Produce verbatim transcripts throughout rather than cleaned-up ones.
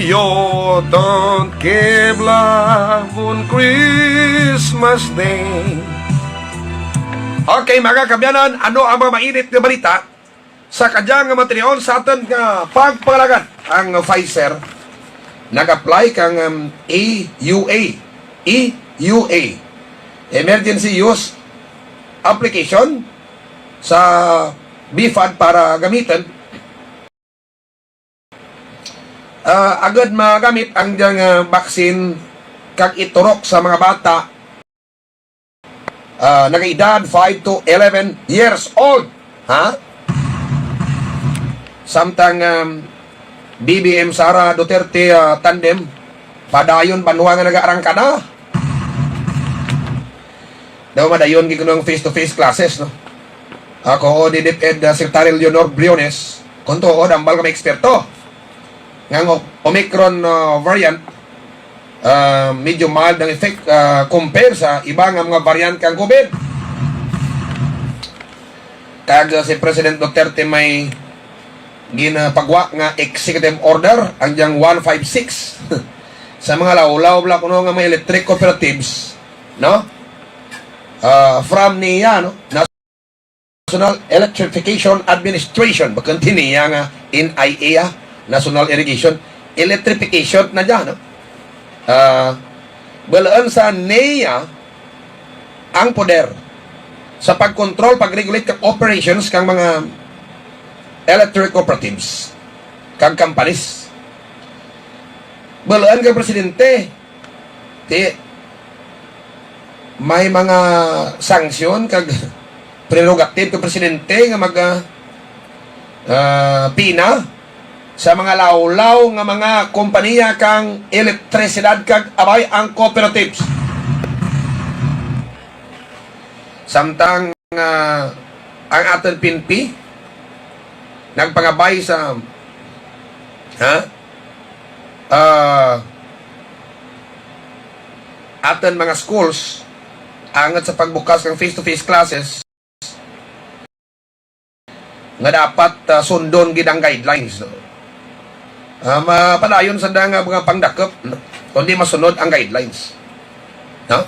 You don't give love on Christmas Day. Okay, mga kaabyanan, ano ang mga mainit nga balita sa kadya nga mga tinion sa aton nga pagpangalagad? Ang Pfizer nag-apply kang, um, E U A, E U A, emergency use application sa BFAD para gamiton, ah, agud magamit ang diyang, ah, vaccine kag iturok sa mga bata, ah, nagaedad five to eleven years old. Ha? Samtang, um, B B M Sara Duterte, ah, tandem, padayon banwa nga nagaarangkada. Daw madayon gid kuno ang face-to-face classes, no? Ako, o, ni DepEd, ah, Secretary Leonor Briones, kung tuod, hambal ka may eksperto nga ang Omicron, ah, variant, ah, medyo mild ang effect, ah, compare sa iba nga mga variant kang COVID. Kag, ah, si President Duterte may ginapagwa nga executive order, ang diyang one five six, sa mga lawlaw bala kuno nga mga electric cooperatives, no? Ah, from niya, no? National Electrification Administration, bakun ti niya nga N E A, ah, National Irrigation, electrification na dyan, no? Ah, balaan sa niya ang poder sa pagkontrol, pag-regulate kag operations kang mga electric cooperatives kag companies. Balaan kang presidente, ti may mga sanksyon kag prerogative kang presidente nga mag, ah, ah, pina sa mga lawlaw nga mga kompanya kang elektrisidad kag abay ang cooperatives. Samtang, ah, ang aton P N P nagpangabay sa, ha? Ah, aton mga schools, angat sa pagbukas ng face-to-face classes, nga dapat, ah, sundon gid ang guidelines, no? Ah, mapadayon sa da nga mga pangdakop, no? Kundi masunod ang guidelines, no?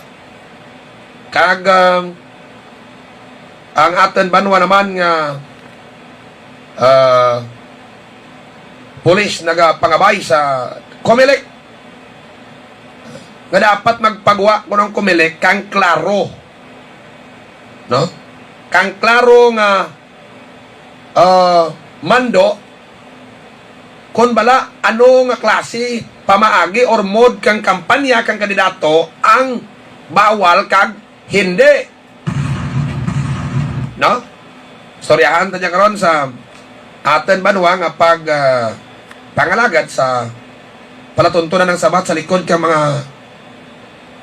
Kag, ah, ang aton banwa naman nga, ah, pulis nagapangabay sa Comelec nga dapat magpagwa kuno ang Comelec kang klaro, no? Kang klaro nga, ah, mando kon bala ano nga klase, pamaagi or mode kang kampanya kang kandidato ang bawal kag hindi. No? Istoryahan ta niya karon sa aton banwa nga pag, ah, pangalagad sa palatuntunan ng sabat sa likod kang mga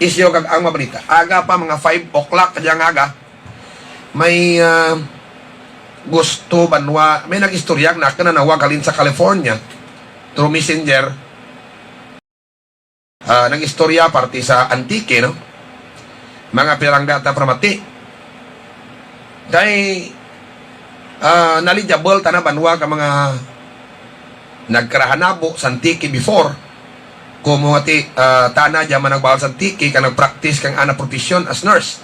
isyu kag ang mga balita. Aga pa, mga five o'clock kadya nga aga, may, ah, gusto banwa, may nag-istorya na kananawa halin sa California through messenger. Ah, nag-istorya parte sa Antique, no? Mga pirang data pramati. Kay, ah, knowledgeable tana banwa ka mga nagkarahanabo sa Antique before. Kung mga ti, ah, tana dyan man nagbawal sa Antique, ka nag-practice kang ana profession as nurse.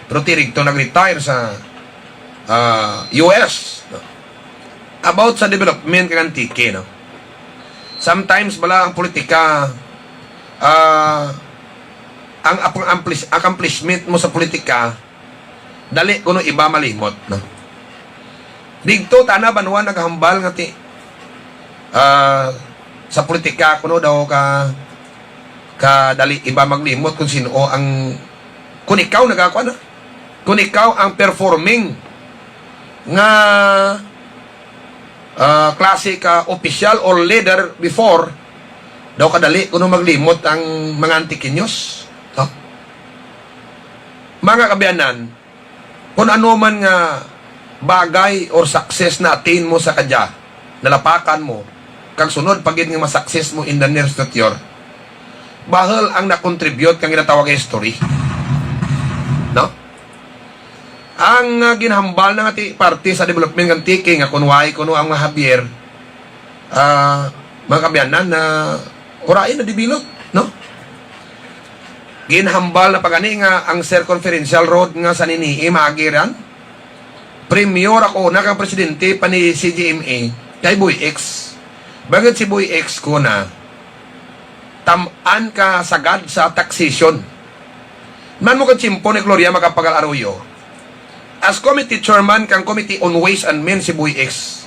Pero ti rigto nag-retire sa, ah, U S, no? About sa development kang Antique, no? Sometimes bala ang politika, ah, ang ap-, amplis-, accomplishment mo sa politika, dali kuno iba malimot, no? Digto tana banwa naghambal nga ti, ah, sa politika kuno daw ka, ka dali iba maglimot kung sino ang, kung ikaw nagakuan, ah, kung ikaw ang performing nga, ah, klase ka opisyal or leader before, daw kadali kuno maglimot ang mga Antiqueños, no? Mga kaabyanan, kung ano man nga bagay or success na attain mo sa kadya, nalapakan mo, kag sunod pa gid nga ma-success mo in the near future, bahal ang na-contribute kang ginatawag nga history. No? Ang, ah, ginhambal na nga ti parte sa development ng Antique nga kung why kuno ang mga Javier, ah, mga kaabyanan na Kurain na develop, no? Ginhambal na pa gani nga ang circumferential road nga sa Ninihi maagiran. Premyo ra ko una kang presidente pa ni C G M A kay Boy X. Bangod si Boy X ko na tam-an ka sagad sa taxation. Man mo kang tiyempo ni Gloria Macapagal Arroyo as committee chairman kang Committee on Ways and Means si Boy X.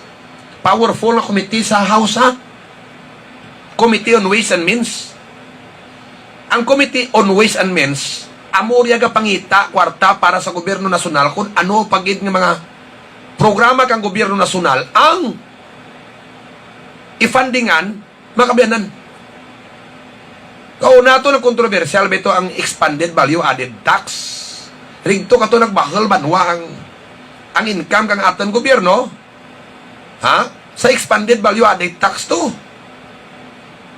Powerful na committee sa House, ha? Committee on Ways and Means. Ang Committee on Ways and Means, amo riya gapangita kwarta para sa gobyerno nasyonal kung ano pa gid nga mga programa kang gobyerno nasyonal ang ifundingan, mga kaabyanan. Kauna to, nagkontrobersyal ba ito ang expanded value added tax? Rigto kato nagbahal banwa ang, ang income kang aton gobyerno, ha? Sa expanded value added tax to.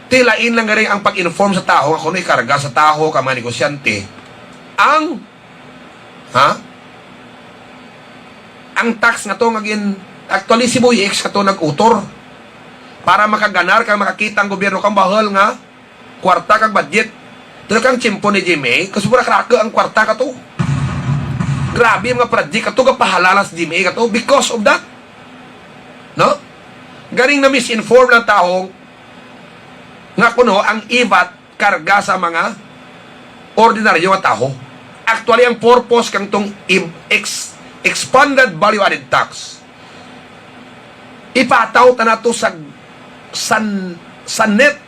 Tilain lang gani ang pag-inform sa tawo nga kuno ikarga sa tawo ka mga negosyante ang, ha? Ang tax nga to nga gin-, actually, si Boy X ka to nag-utor para makaganar kag makakita ang gobyerno kang bahal nga kwarta kag budget. Pero kang tiyempo ni Jimmy, kasubra karako ang kwarta ka to. Grabe ang mga project ka to, gapahalalas Jimmy ka to because of that. No? Garing na misinform lang tawo nga kuno ang ibat karga sa mga ordinaryo nga tawo. Actually, ang purpose kang tong im-, ex-, expanded value added tax, ipataw ta nato sa, sa, sa net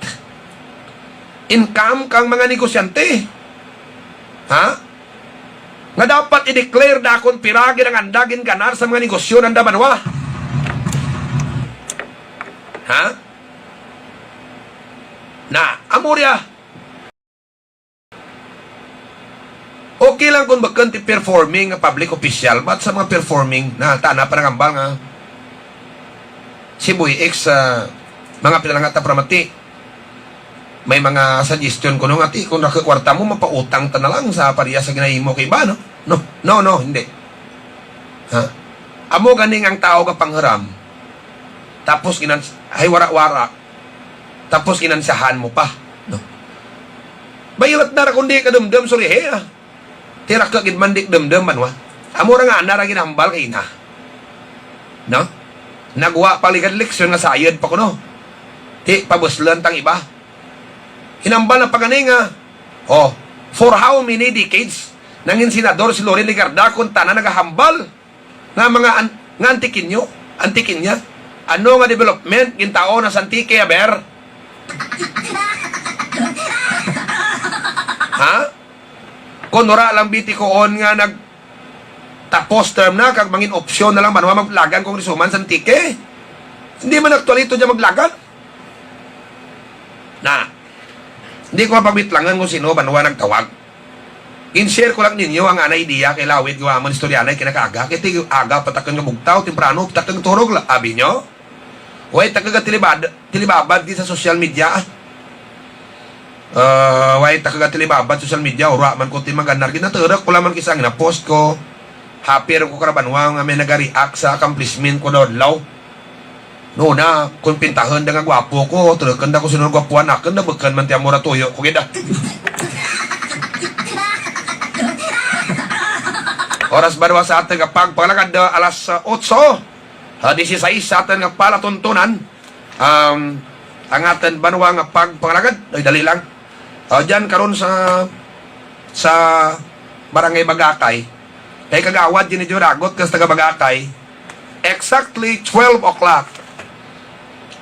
income kang mga negosyante. Ha? Nga dapat i-declare dakon pira gid ang anda ginganar sa mga negosyo nanda banwa. Ha? Na, amo riya. Okay lang kung bakante performing nga public official, but sa mga performing, na tana pa nangambal nga si Boy X, ah, mga pinalangata para mati. May mga suggestion ko no nga, "Ti, kung nakakwarta mo, mapautang ta na lang sa pareha sa ginahimo kay iba, no?" No, no, no, hindi. Ha? Amo ganing ang tao nga panghuram. Tapos ginan-, ay wara-wara. Tapos ginansahan mo pa. No? Bayot na ra kung di ka dumdum, sorry, he, ah. Tira ka gid man di dumdum, banwa. Amo ra nga, ana ra ginahambal kay ina. No? Nagwa pa ligad leksyon nga sayod pa kuno. Ti, pabuslan tang iba. Hinambal na pa gani nga, oh, for how many decades, nangin senador si Loren Legarda kung tanan nagahambal nga mga an-, nga Antiqueño, Antiqueña. Ano nga development gintao na sa Antique, aber? Ha? Kung wala lang bitikuon nga nag-, tapos term na, kag mangin opsyon na lang, banwa magplagan congresswoman sa Antique. Hindi man aktualito dyan maglagan. Na, hindi ko mapagmitlangan kung sino, banwa nagtawag. In-share ko lang ninyo ang ana idea kay lawit gawa man istoryanay kinakaaga. Kay ti aga patakon nga bugtaw, temprano patakon turog la, abi nyo? Way takag tilibad, tilibabad gid sa social media, ah. Ah, way takag tilibabad social media, ura man ko ti maganar gid, naturok ko lamang kisa ang na-post ko. Happy ra ko karabanwa nga may nagareact sa accomplishment ko daw adlaw. No na, kung pintahan da nga gwapo ko, turukan da ko sino gwapuan, akin da bukan man ti amo ra tuyo ko gid, ah. Oras ba naman sa ating pagpangalagad, ah, alas, ah, otso, ah, dieciséis sa ating palatuntunan. Um, ang ating banwa nga pagpangalagad, ay dali lang. Ah, dyan karon sa, sa Barangay Bagakay, kay Kagawad Dinidio Ragot kas taga Bagakay, exactly twelve o'clock.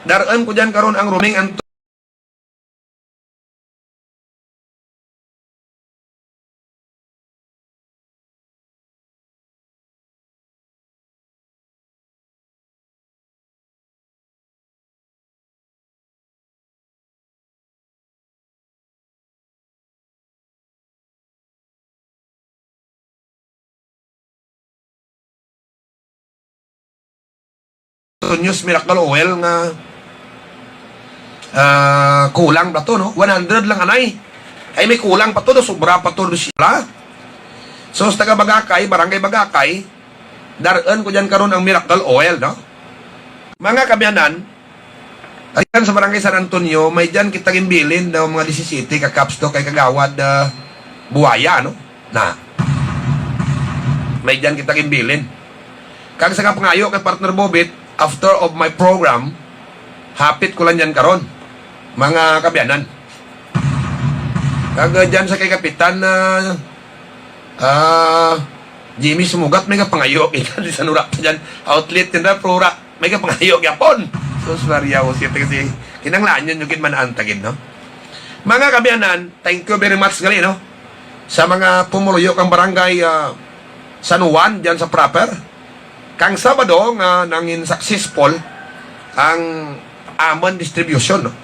Dar-an ko dyan karon ang Roaming Anto-, News Miracle Oil nga, ah, kulang pa to, no? One hundred lang anay. Ay, may kulang pa to, no? Sobra pa to, no, sila. So, sa taga Bagakay, Barangay Bagakay, dar-an ko dyan karon ang Miracle Oil, no? Mga kaabyanan, Ayan sa Barangay San Antonio, may dyan kita ginbilin daw mga disisiyete ka cups to kay Kagawad, ah, Buaya, no? Na. May dyan kita ginbilin. Kag sa kapangayo kay Partner Bobit, after of my program, hapit ko lang dyan karon, mga kabiyanan. Kag, ah, dyan sa kay Kapitan, ah, ah, Jimmy Sumugat, may kapangayo kita di sa nura pa dyan. Outlet yan na, pero ura, may kapangayo gyapon. Sus, Maria, Jose, kasi kinanglan yun yung kinmanaan tagid, no? Mga kabiyanan, thank you very much gali, no? Sa mga pumuluyo kang barangay, ah, San Juan, dyan sa proper. Kang Sabado nga nangin successful ang amon distribution, no?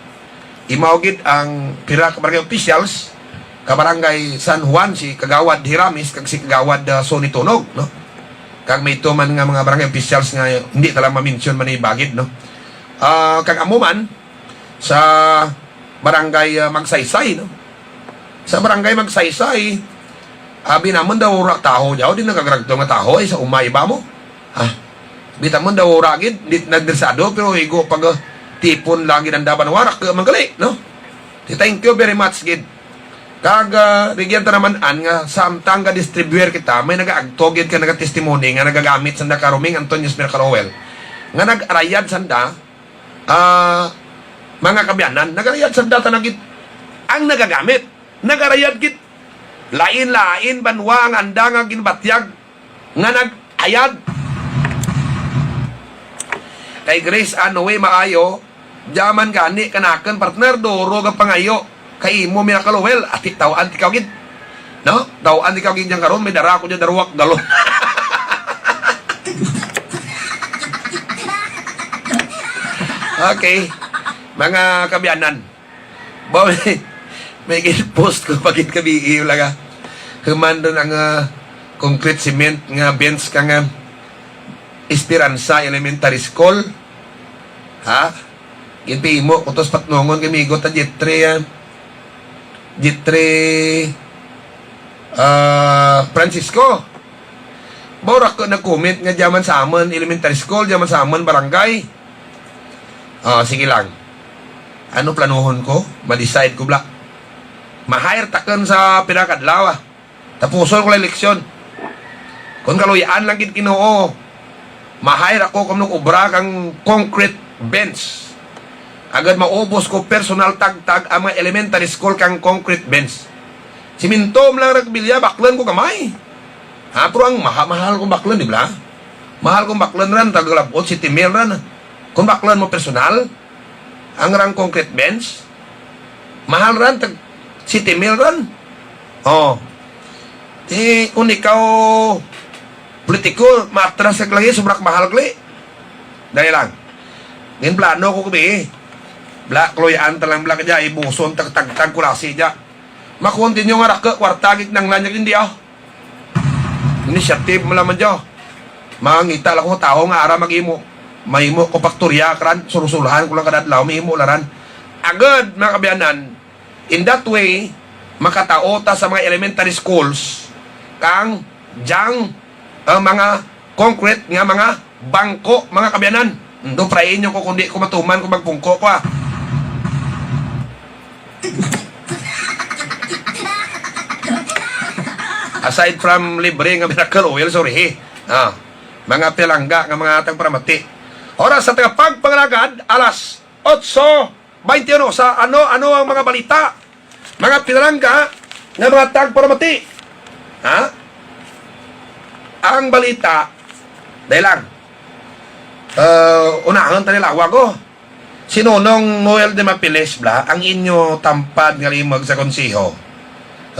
Imaw gid ang pira ka barangay officials, ka barangay San Juan, si Kagawad Hiramis kag si Kagawad, ah, Sonny Tunog, no? Kag may ito man nga mga barangay officials nga hindi ta lang ma-mention man ibagid, no? Ah, kag amo man sa barangay, ah, Magsaysay, no? Sa barangay Magsaysay, abi naman daw ura taho, daw di nagagragto nga taho, ay sa umay ba mo? Ah, bitaw mo daw ura gid, di nagdresado, pero igo pag, ah, tipon lang gid ang daban, warak ka man gali, no? Di, thank you very much gid. Kag, ah, rigyan ta naman an nga samtang ga distribuer kita, may nagaagto gid ka nagatestimony nga nagagamit sanda ka Roming Antonio's Miracle Oil nga nag-arayad sanda, ah, mga kabiyanan, nag-arayad sanda ta na gid ang nagagamit, nag-arayad gid. Lain-lain banwa ang anda nga ginbatyag nga nag-ayad. Kay Grace Anoe Maayo, jaman gani kanakon, partner, duro ga pangayo kay imo, Miracle Oil, ati taw-an ti kaw gid. No? Taw-an ti kaw gid dyan karon, may dara ko dyan, darwak galon. Okay. Mga kabiyanan, ba, may, may gin-post ko pa gid kabi, wala ka. Human doon ang, ah, concrete cement nga bench ka nga Esperanza Elementary School. Ha? Ginpimo ko tos patnongon kay migo ta Jetri, ah. Jetri, ah, Francisco. Mao ra ko nag-comment nga diyaman sa amon elementary school, diyaman sa amon barangay. Ah, sige lang. Ano planuhon ko? Ma-decide ko bla. Ma-hire takon sa pila ka adlaw, ah. Tapuson ko lang eleksyon. Kung kaluy-an lang gid Ginoo, ma-hire ako kung nag-obra kang concrete bench. Agad maubos ko personal tagtag ang mga elementary school kang concrete bench. Simento man lang ra bilya, baklan ko gamay. Ha, pero ang maha-, mahal kong baklan, di ba? Mahal kong baklan ran, tagalabot, siti mil ran. Kung baklan mo personal, ang rang concrete bench, mahal ran, tag siti mil ran. Oh. Di, kung ikaw, politiko, matras ka lagi, sobra ka mahal gali. Dali lang. Ginplano ko gabi, eh. Bla, kaluy-an ta lang, bla, kadya, ibuson, tag-, tagtag, kulasi, dya. Makontinyo nga raka, kwarta, gid nang lanyag, hindi, ah. Initiative mo lamang dyo. Mangita lang ko tawo nga ara mag-imo. Mahimo ko paktorya karan, surusulhan ko lang kada adlaw, mahimo laran. Agad, mga kabiyanan, in that way, makatao ta sa mga elementary schools, kang dyang, ah, mga concrete nga mga bangko, mga kabiyanan. Ndo, prayin nyo ko kung di ko matuman kung magpungko ko, ah. Aside from libre nga miracle oil, sorry. Ah, mga pilangga nga mga atang paramati. Oras sa tagapagpangalagad, alas otso bainti uno. Sa ano, ano ang mga balita? Mga pinalangga nga mga tagparamati. Ha? Ang balita, dahil lang, uh, unahon ta nila, wago. Si Nonong Noel de Mapiles, bla, ang inyo tampad nga limag sa konseho.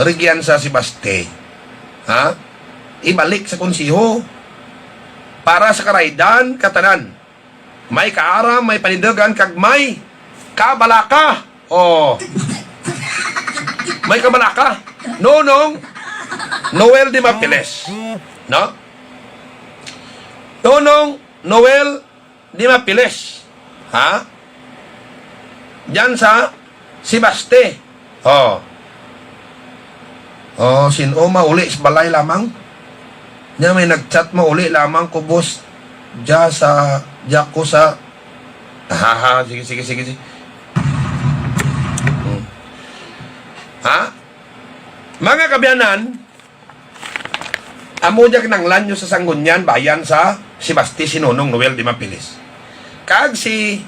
Rigyan sa Sebaste. Ha? Ibalik sa konseho. Para sa karaydan, katanan. May kaaram, may panindugan, kag may kabalaka. Oh. May kabalaka. Nonong Noel de Mapiles. No? Nonong Noel de Mapiles. Ha? Diyan sa Sebaste. Oh. Oh, sin-o mauli sa balay lamang? Nya may nag-chat, "Mauli lamang ko, boss. Diya sa, diya ko sa Ha, ha, sige, sige, sige, sige. Hmm. Ha? Mga kaabyanan, amo dya kinahanglan nyo sa Sanggunian, bayan sa Sebaste, si Nonong Noel de Mapiles. Kag si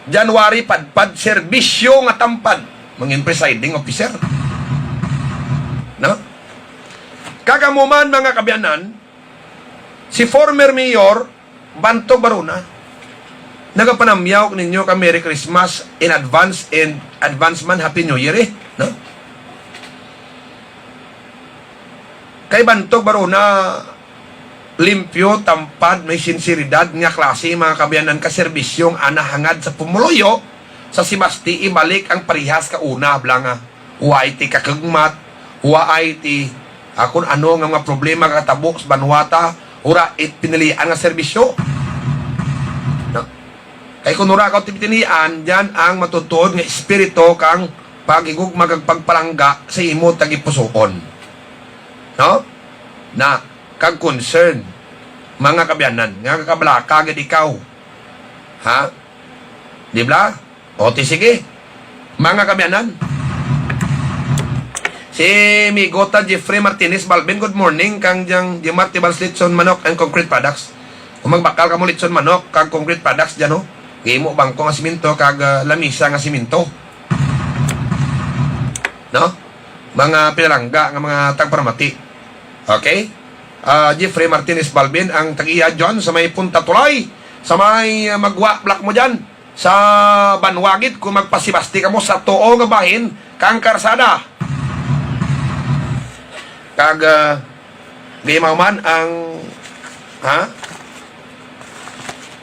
January Padpad, serbisyo nga tampad, mangin presiding officer. No? Kag amo man, mga kaabyanan, si former mayor, Bantog Barona, nagapanamyaw ninyo ka Merry Christmas in advance and advance man Happy New Year, eh, no? Kay Bantog Barona, limpyo, tampad, may sinseridad nga klase, mga kaabyanan, ka serbisyo ang ana hangad sa pumuluyo sa Sebaste, ibalik ang parehas ka una, bala nga waay ti kakagmat, waay ti, ah, kun ano nga mga problema katabo sa banwa ta, ura it pinilian nga serbisyo. No? Kay kun ura ka ti pinilian, dyan ang matutuod nga espiritu kang paghigugma kag pagpalangga sa imo tagipusoon. No? Na, kag concern, mga kaabyanan, nga kabalaka gid ikaw. Ha? Di bala? O, ti sige. Mga kaabyanan. Si Migota Jeffrey Martinez Balbin, good morning. Kang Jang Jimar Tibals Litson Manok and Concrete Products. Kung magbakal ka mo litson manok, kag concrete products dyan, no? Gimo bangko nga simento, kag, ah, lamisa nga simento. No? Mga pinalangga nga mga tagparamati. Okay? Ah, Jeffrey Martinez Balbin, ang tag-iya dyan sa may Punta Tulay, sa may, ah, Magwa, Black mo dyan. Sa banwa gid, kung magpa-Sebaste kamo sa tuo nga bahin kang karsada. Kag, ah, gimaw man ang, ha?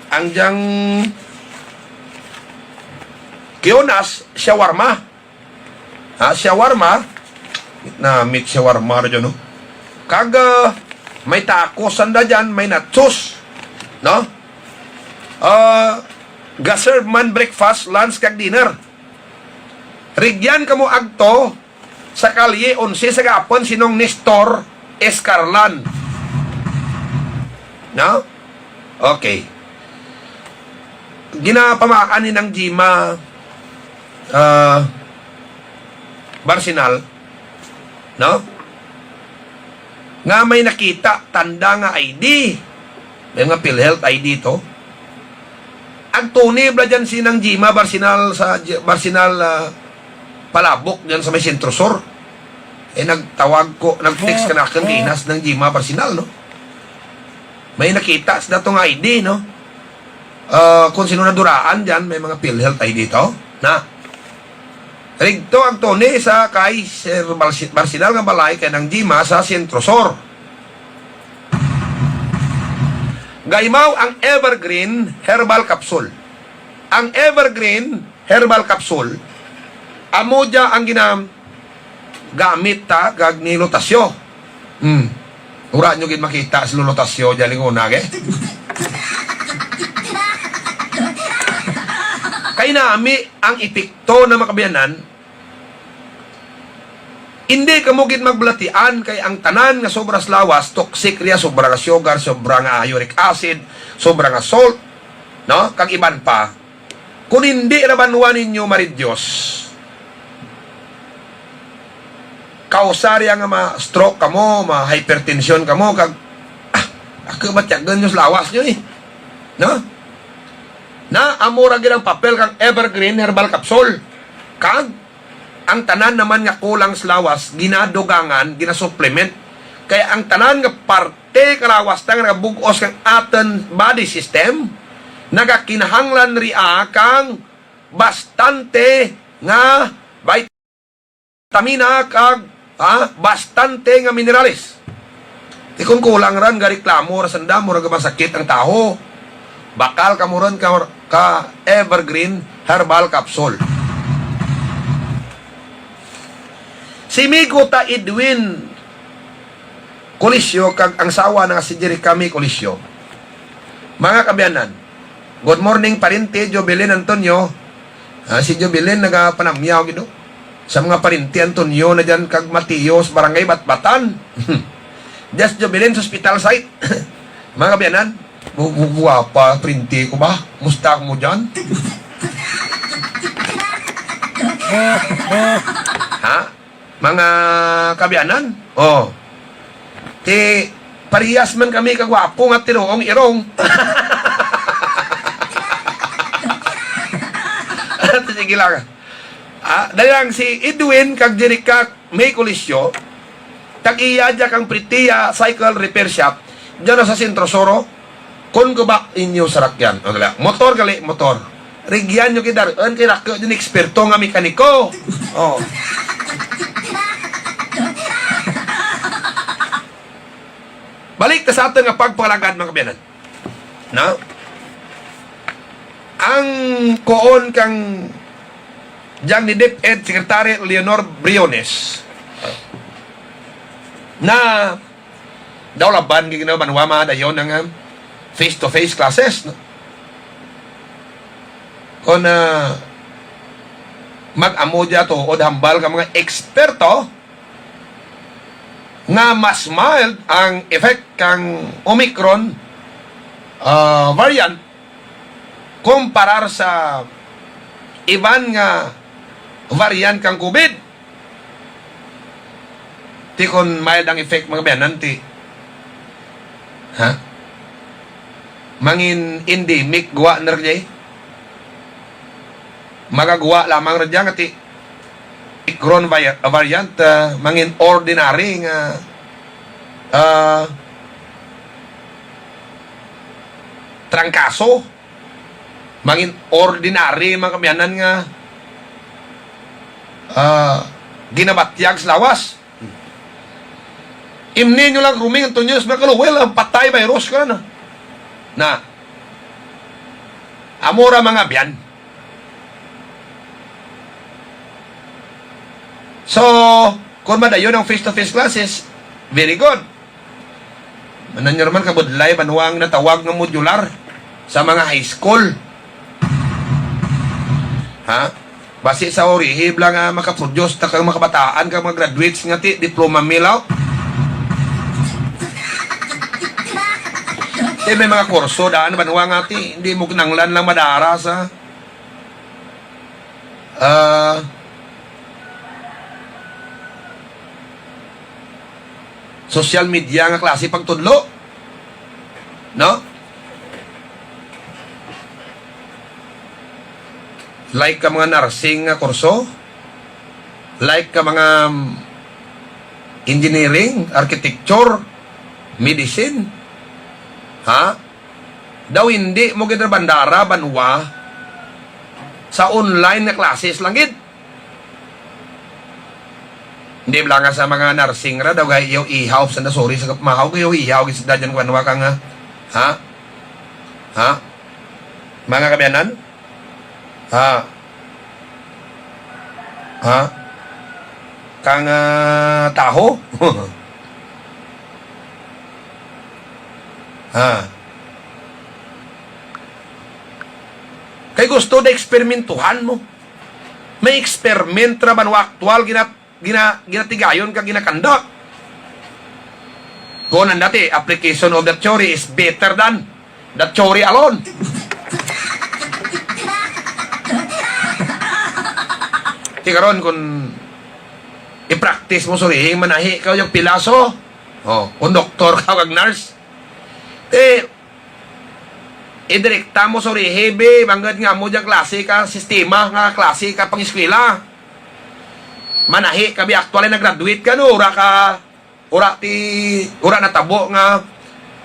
Ang diyang Kionas, shawarma. Ha, shawarma. Na meat shawarma ra dyan, no? Kag, ah, may tacos sanda dyan, may nachos, no? Ah, ga-serve man breakfast, lunch, kag dinner. Rigyan kamo agto sa Kalye Onse sa gapon, sinong Nestor Escarlan. No? Okay. Ginapamaan ni nang Jima, ah, Barsinal, no? Nga may nakita tanda nga I D. May mga PhilHealth I D to. Agtuni bala dyan si nang Jima Barsinal sa J-, Barsinal, ah, Palabok dyan sa may Centro Sur. Eh, nagtawag ko, nag-text ka na akin, kainas nang Jima Barsinal, no? May nakita sa datong I D, no? Ah, kung sino naduraan dyan, may mga PhilHealth I D to. Na, rigto agtuni sa kay Sir Barsi-, Barsinal nga balay kay nang Jima sa Centro Sur. Gaimaw ang Evergreen Herbal Capsule. Ang Evergreen Herbal Capsule, amo dya ang ginagamit ta kag ni Lotasyo. Hmm. Ura nyo gid makita si Lolo Tasyo dyan, linguna, eh. Kay nami ang epekto na makabiyanan, hindi kamo gid magbalatian kay ang tanan nga sobra sa lawas, toxic riya, sobra nga sugar, sobra nga uric acid, sobra nga salt, no? Kag iban pa. Kung hindi ra banwa ninyo maridyos, kausa riya nga ma-stroke kamo, ma-hypertension kamo, kag, ah, ako matyagan nyo sa lawas nyo eh. No? Na amo ra gid ang papel kang Evergreen Herbal Capsule. Kag ang tanan naman nga kulang sa lawas, ginadugangan, ginasupplement. Kaya ang tanan nga parte ka lawas ta nga nagabug-os kang aton body system, nagakinahanglan ria kang bastante nga vitamina kag, ha, bastante nga minerales. Ti kon kulang ran, gareklamo ra sanda, mura gamasakit ang tawo. Bakal kamo ron ka, ka Evergreen Herbal Capsule. Si Migo ta Edwin Colisio kag ang sawa na nga si Jerry Cami Colisio. Mga kaabyanan, good morning, parente Jovelyn Antonio. Ah, si Jovelyn nagapanamyaw gid, oh, sa mga parente Antonio na dyan kag Mateo sa Barangay Batbatan. Just Jovelyn sa hospital site. Mga kaabyanan, Gu-, gu-, guwapa, printi ko ba? Musta mo dyan? Ha? Mga kaabyanan? Oh. Ti, parehas man kami kagwapo nga tinuong irong. Sige lang. Ah, dali lang, si Edwin kag Jerica may Coliseo, tag-iya dya kang Pritia Cycle Repair Shop, dyan na sa Centro Sur, oh. Kon guba inyo sarakyan, o, dali, motor gali, motor. Rigyan nyo kay Darun, kay Rako, din eksperto nga mekaniko. Oh. Balik ta sa aton nga pagpalagad, mga kaabyanan. No? Ang kuon kang diyang ni DepEd Secretary Leonor Briones na daw laban gid na banwa, mga dayon, ang, um, face-to-face classes, no? Kung, ah, mag-amo dya tuod hambal ka mga eksperto, nga mas mild ang effect kang Omicron, ah, variant kumparar sa iban nga variant kang COVID. Ti kon mild ang effect, mga kaabyanan, ti, ha? Mangin endemic gwa na rin, eh. Magagwa lamang rin dyan, ti Omicron vi-, variant, ah, mangin ordinary nga, ah, trangkaso, mangin ordinary, mga kaabyanan, nga, ah, ginabatyag sa lawas. Imni nyo lang, Roming Antonio, mga kaluwil, ang patay virus ka na. Na. Amo ra, mga abyan. So, kung madayon ang face-to-face classes, very good. Manan nyo naman kabudlay, banwa, ang natawag nga modular sa mga high school. Ha? Basi sa urihib lang nga makaproduce ta kang mga kabataan, kang mga graduates nga ti diploma milaw. Ti may mga kurso daan, banwa, nga ti hindi mo kinanglan lang madara sa, ah, social media nga klase pagtudlo. No? Like ka mga nursing nga kurso, like ka mga, um, engineering, architecture, medicine, ha? Daw hindi mo gid bandara, banwa, sa online nga classes lang gid. Hindi lang nga sa mga nursing ra daw, kay iyo ihaw sa nasuri sa kapamahaw, kay iyo ihaw gid sa dadyan kung ano ka nga, ha? Ha? Mga kaabyanan? Ha? Ha? Kang, ah, taho? Ha? Kay gusto na eksperimentuhan mo. May experiment ra ba no aktual gina-, gina-, ginatigayon ka, ginakandak? Kung ang dati, application of the theory is better than the theory alone. Ti karon, kung i-practice mo, surihi, manahi ka yung pilaso. Oh, kung doktor ka, kag nurse. Eh, idirekta mo, surihi, bi, bangod nga mo diyang klase ka sistema, nga klase ka pang-eskwela. Manahi ka, bi, actually, nag-graduate ka, no? Ura ka, ura ti, ura natabo nga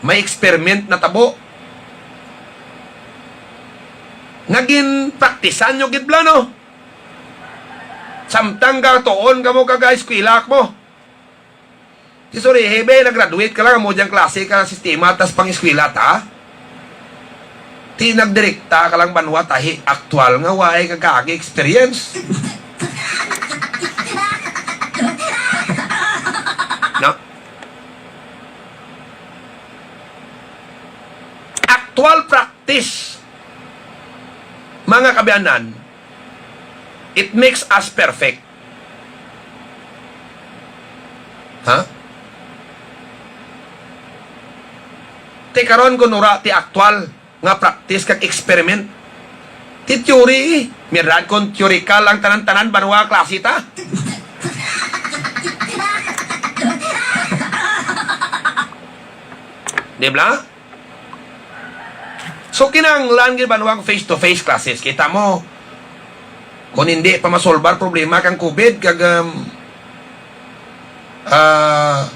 may experiment natabo. Nagin praktisan nyo gid bala, no? Samtang gatuon kamo kag eskwela mo. Ti surihi, bi, nag-graduate ka lang, amo diyang klase ka sistema, tas pang-eskwela ta. Ti nagdirekta ka lang banwa, tahi aktual nga waay ka kaagi experience. No? Actual practice, mga kaabyanan, it makes us perfect. Ha? Ti karon, kun wala ti aktual nga practice kag experiment, ti theory, eh. Mirad kon theoretical ang tanan-tanan, banwa klase ta. Di ba? So, kinahanglan gid, banwa, ang face-to-face classes. Kita mo, kung hindi pa masolbar problema kang COVID, kag, um, ah,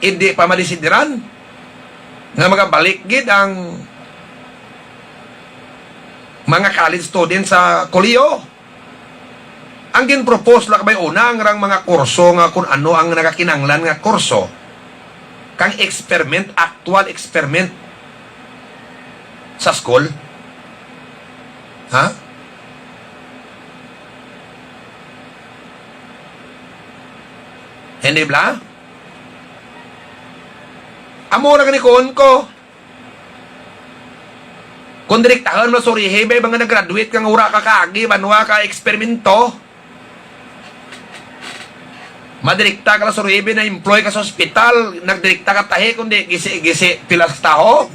hindi pa madesideran nga magabalik gid ang mga college students sa kolehiyo. Ang ginpropose lang bay una ang rang mga kurso nga kung ano ang nagakinanglan nga kurso kang experiment, actual experiment sa school. Ha? Hindi bala? Amo na gani kuon ko. Kung direktahan mo surihi, bay, mga nag-graduate kang ura ka kaagi, banwa ka eksperimento. Madirekta ka lang surihi, bay, na-employ ka sa ospital, nagdirekta ka tahi, kundi gisi-gisi pilas taho.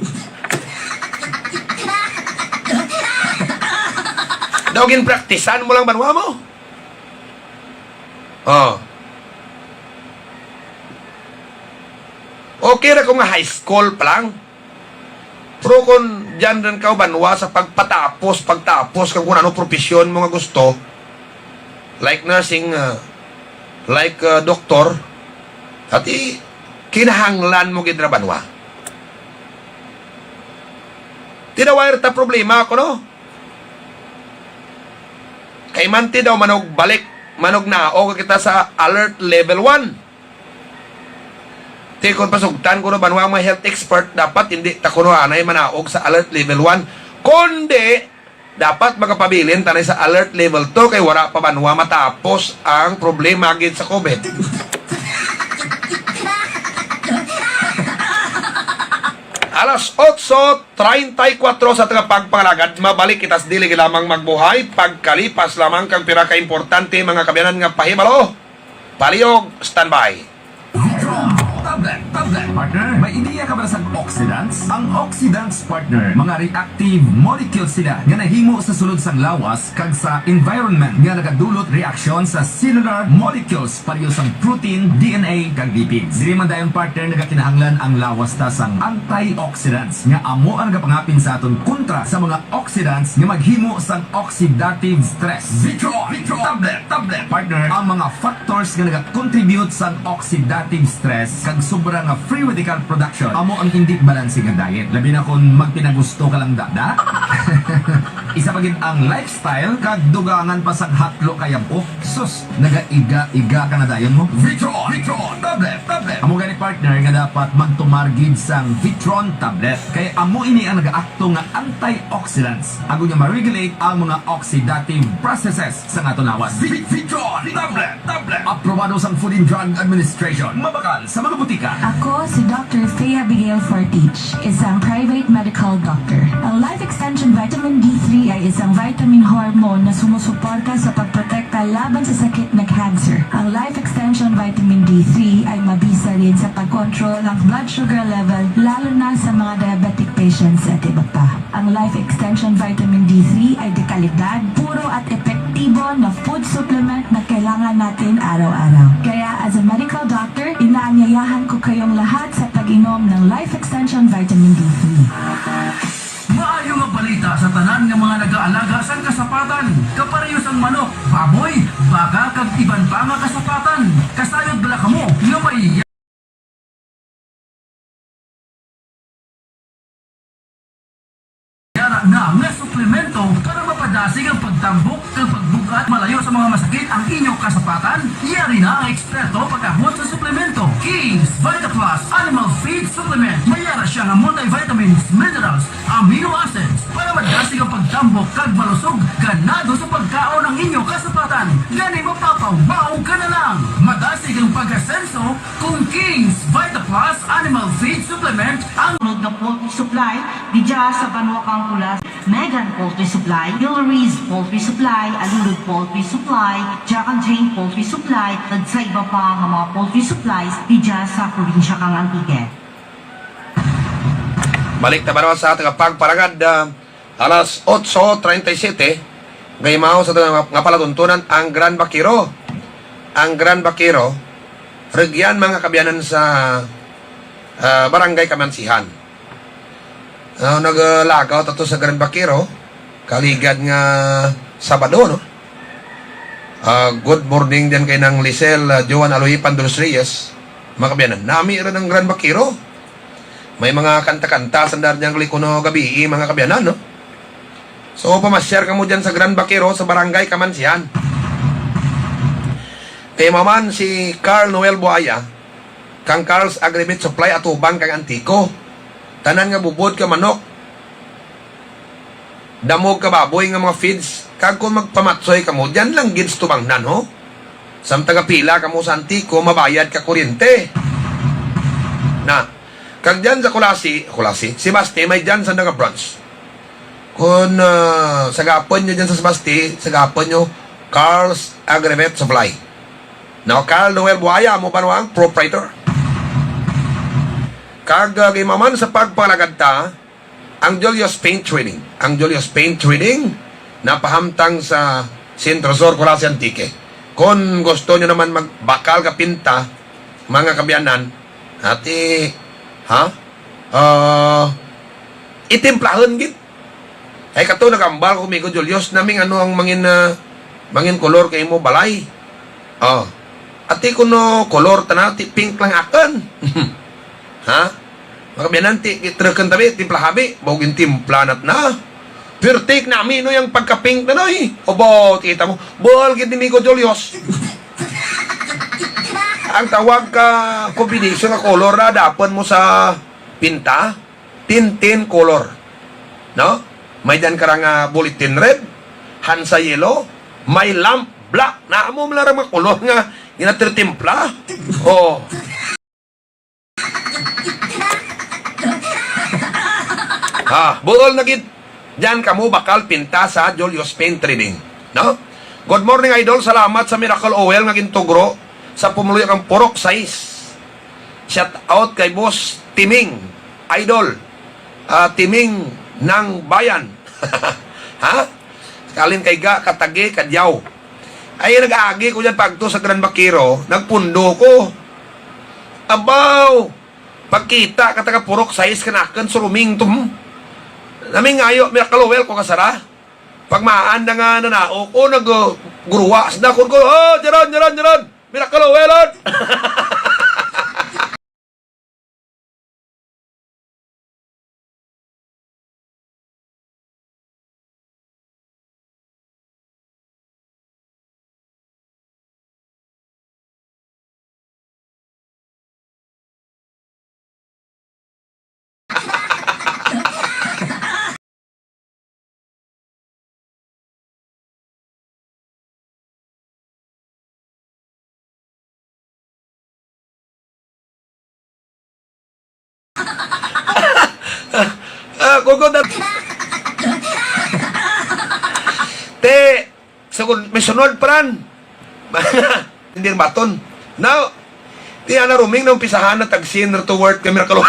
Daw ginpraktisan mo lang banwa mo. Oh. Okay ra kung nga high school pa lang. Pero kung diyan rin ka banwa sa pagpatapos, pagtapos kang kung ano profesyon mo nga gusto, like nursing, uh, like, uh, doktor, ati kinahanglan mo gid ra banwa. Tinaway ta problema ko, no? Kay manti daw manog balik, manog naog kita sa alert level one. Ti kon pasugtan ko na banwa ang mga health expert, dapat hindi ta kuno anay manaog sa alert level one, kundi dapat magapabilin tanay sa alert level two kay wala pa banwa matapos ang problema gid sa COVID. Alas otso treinta y cuatro sa tagapagpangalagad, mabalik kita sa dili lamang magbuhay, pagkalipas lamang kang pira ka importante mga kabiyanan nga pahibalo. Palihog, standby. Vitron, tablet, tablet. Partner, may ideya ka ba sa oxidants? Ang oxidants, partner, mga reactive molecules sila nga nahimo sa sulod sang lawas kag sa environment nga nagadulot reaksyon sa cellular molecules pareho sang protein, D N A, kag lipids. Diri man dayon, partner, nagakinahanglan ang lawas ta sang antioxidants nga amo ang nagapangapin sa aton kontra sa mga oxidants nga maghimo sang oxidative stress. Vitro, Vitro, tablet, tablet. Partner, ang mga factors nga nagakontribute sang oxidative stress kag sobra nga free radical production amo ang hindi balanse nga diet. Labi na kung magpinagusto ka lang, da, da? Isa pa gid ang lifestyle kag dugangan pa sang hatlo kay abo. Sus, nagaiga-iga ka na dayon mo. Vitron, Vitron, tablet, tablet. Amo gani, partner, nga dapat magtumar gid sang Vitron tablet. Kay amo ini ang nagaakto nga antioxidants. Agod nga ma-regulate ang mga oxidative processes sa aton lawas. Vi-, Vitron, tablet, tablet. Aprobado sang Food and Drug Administration. Mabakal sa mga butika. Ako si Doctor Faye Abigail Fortich, isang private medical doctor. Ang Life Extension Vitamin D three ay isang vitamin hormone na sumusuporta sa pagprotekta laban sa sakit na cancer. Ang Life Extension Vitamin D three ay mabisa rin sa pagkontrol ng blood sugar level, lalo na sa mga diabetic patients at iba pa. Ang Life Extension Vitamin D three ay dekalidad, puro at epektibo na food supplement na kailangan natin araw-araw. Kaya, as a medical doctor, inaanyayahan ko kayong lahat sa pag-inom ng Life Extension Vitamin D three. Maayo nga balita sa tanan nga mga nagaalaga sang kasapatan, kapareho sang manok, baboy, baka, kag iban pa nga kasapatan. Kasayod bala kamo nga may yara na nga suplemento para mapadasig ang pagtambok kag pagbug-at malayo sa mga masakit ang inyo kasapatan? Yari na ang eksperto pag-abot sa suplemento. King's Vita Plus Animal Feed Supplement. May yara siya nga multivitamins, minerals, amino acids para madasig ang pagtambok kag malusog ganado sa pagkaon ang inyo kasapatan. Gani, mapapawaw ka na lang. Madasig ang pag-asenso kung King's Vita Plus Animal Feed Supplement ang Sunod nga poultry supply, didya sa Banwa Kangkulas, Megan Poultry Supply, Hillry's Poultry Supply, Alulod Poultry Supply, Jack and Jane Poultry Supply, kag sa iba pa nga mga poultry supplies didya sa probinsya kang Antique. Balik ta baro sa tagapagpalagad, ah, alas otso treinta y siete, gaimaw sa nga, nga palatuntunan ang Grand Vaquero. Ang Grand Vaquero, rugyan, mga kaabyanan, sa, ah, Barangay Kamansihan. Ah, naglagaw ta to sa Grand Vaquero, kaligad nga Sabado, no? Ah, good morning diyan kay Nang Lisel, ah, Joan Aloy Pandolos Reyes. Mga kaabyanan, nami rin ang Grand Vaquero. May mga kanta-kanta sa dar niyang likuno gabi, mga kaabyanan, no? So, pamasyar kamo dyan sa Grand Vaquero, sa Barangay Kamansihan. Kay maman si Carl Noel Buaya, kang Carl's Agrivet Supply, atubang kang Antico. Tanan nga bubod ka manok, damog ka baboy nga mga feeds, kag kung magpamatsoy kamo, dyan lang gid sa tubangnan, ho. Samtang pila kamo sa Antico, mabayad ka kuryente. Na, kag dyan sa Culasi, Culasi, Sebaste, may dyan sa nga branch. Kung, ah, sagapon nyo dyan sa Sebaste, sagapon nyo, Carl's Agrivet Supply. Now, Carl Noel Buaya, amo ba ang proprietor? Kag, ah, gimaman sa pagpalagad ta, ang Julius Paint Trading. Ang Julius Paint Trading, napahamtang sa Centro Sur, Culasi, Antique. Kung gusto nyo naman magbakal ka pinta, mga kaabyanan, ati, ha? Ah, itimplahon gid. Ay, kato nagambal ko, amigo Julius, naming ano ang mangin, ah, mangin kolor kay mo balay. Oh. Ati kuno kolor tana, ti pink lang akon. Ha? Mga kaabyanan, ti, itrukan tabi, timpla habi, bawgin timpla nat na. Pirtik nami no yang pagka-pink na, noy. Obo, kita mo. Buhol gid ni amigo Julius. Ang tawag ka kombinasyon nga kolor na dapat mo sa pinta, tintin color. No? May dan karang, ah, bulletin red, Hansa yellow, may lamp black. Na amo man lang mga kolor nga ginatirtimpla. Oh. Ah, buol na gid. Diyan kamo bakal pinta sa Julius Paint Trading, no? Good morning, idol. Salamat sa miracle oil nga gintugro sa pumuluyo kang Purok Sais. Shout out kay Boss Timing, idol. Ah, Timing ng Bayan. Ha? Kalin kay Ga, Katagi, Kadyaw. Ay, nag-agi ko dyan pagto sa Gran Vaquero, nagpundo ko. Abaw! Pagkita ka taga Purok Sais, kanakan suruming tum. Namingayo, may kalowel ko kasara. Pagmaan na nga nanao ko, nag, uh, gruwa sa dakon ko, "Oh, Jeron, Jeron, Jeron! May kalowel, on!" Ah, kuko dat-, te, sugod, may sunod, pran. Hindi baton. Now, ti ana ruming na umpisahan na tagsin na to worth kami na kalwa.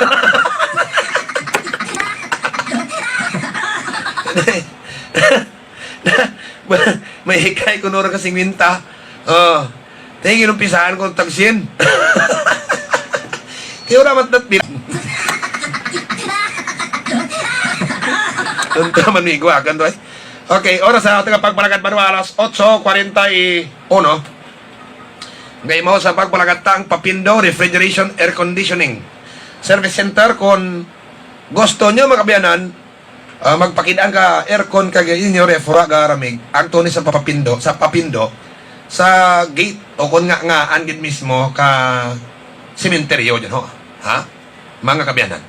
May hikay ko nora ka singwenta. Oh. Ti ginumpisahan ko tagsin. Ti ora mat dat bit. Tunta man mi igwagan to, eh. Okay, oras sa ating pagpalakat, Manuel, alas otso kwarenta y uno. Gaimaw sa pagpalakat ta ang Papindo Refrigeration Air Conditioning Service Center. Kung gusto nyo, mga kaabyanan, ah, magpakidaan ka aircon kag inyo ref, wala ka ramig. Agto ni sa Papindo, sa Papindo, sa gate o kung nga, ngaan gid mismo ka sementeryo dyan, ho. Ha? Mga kaabyanan.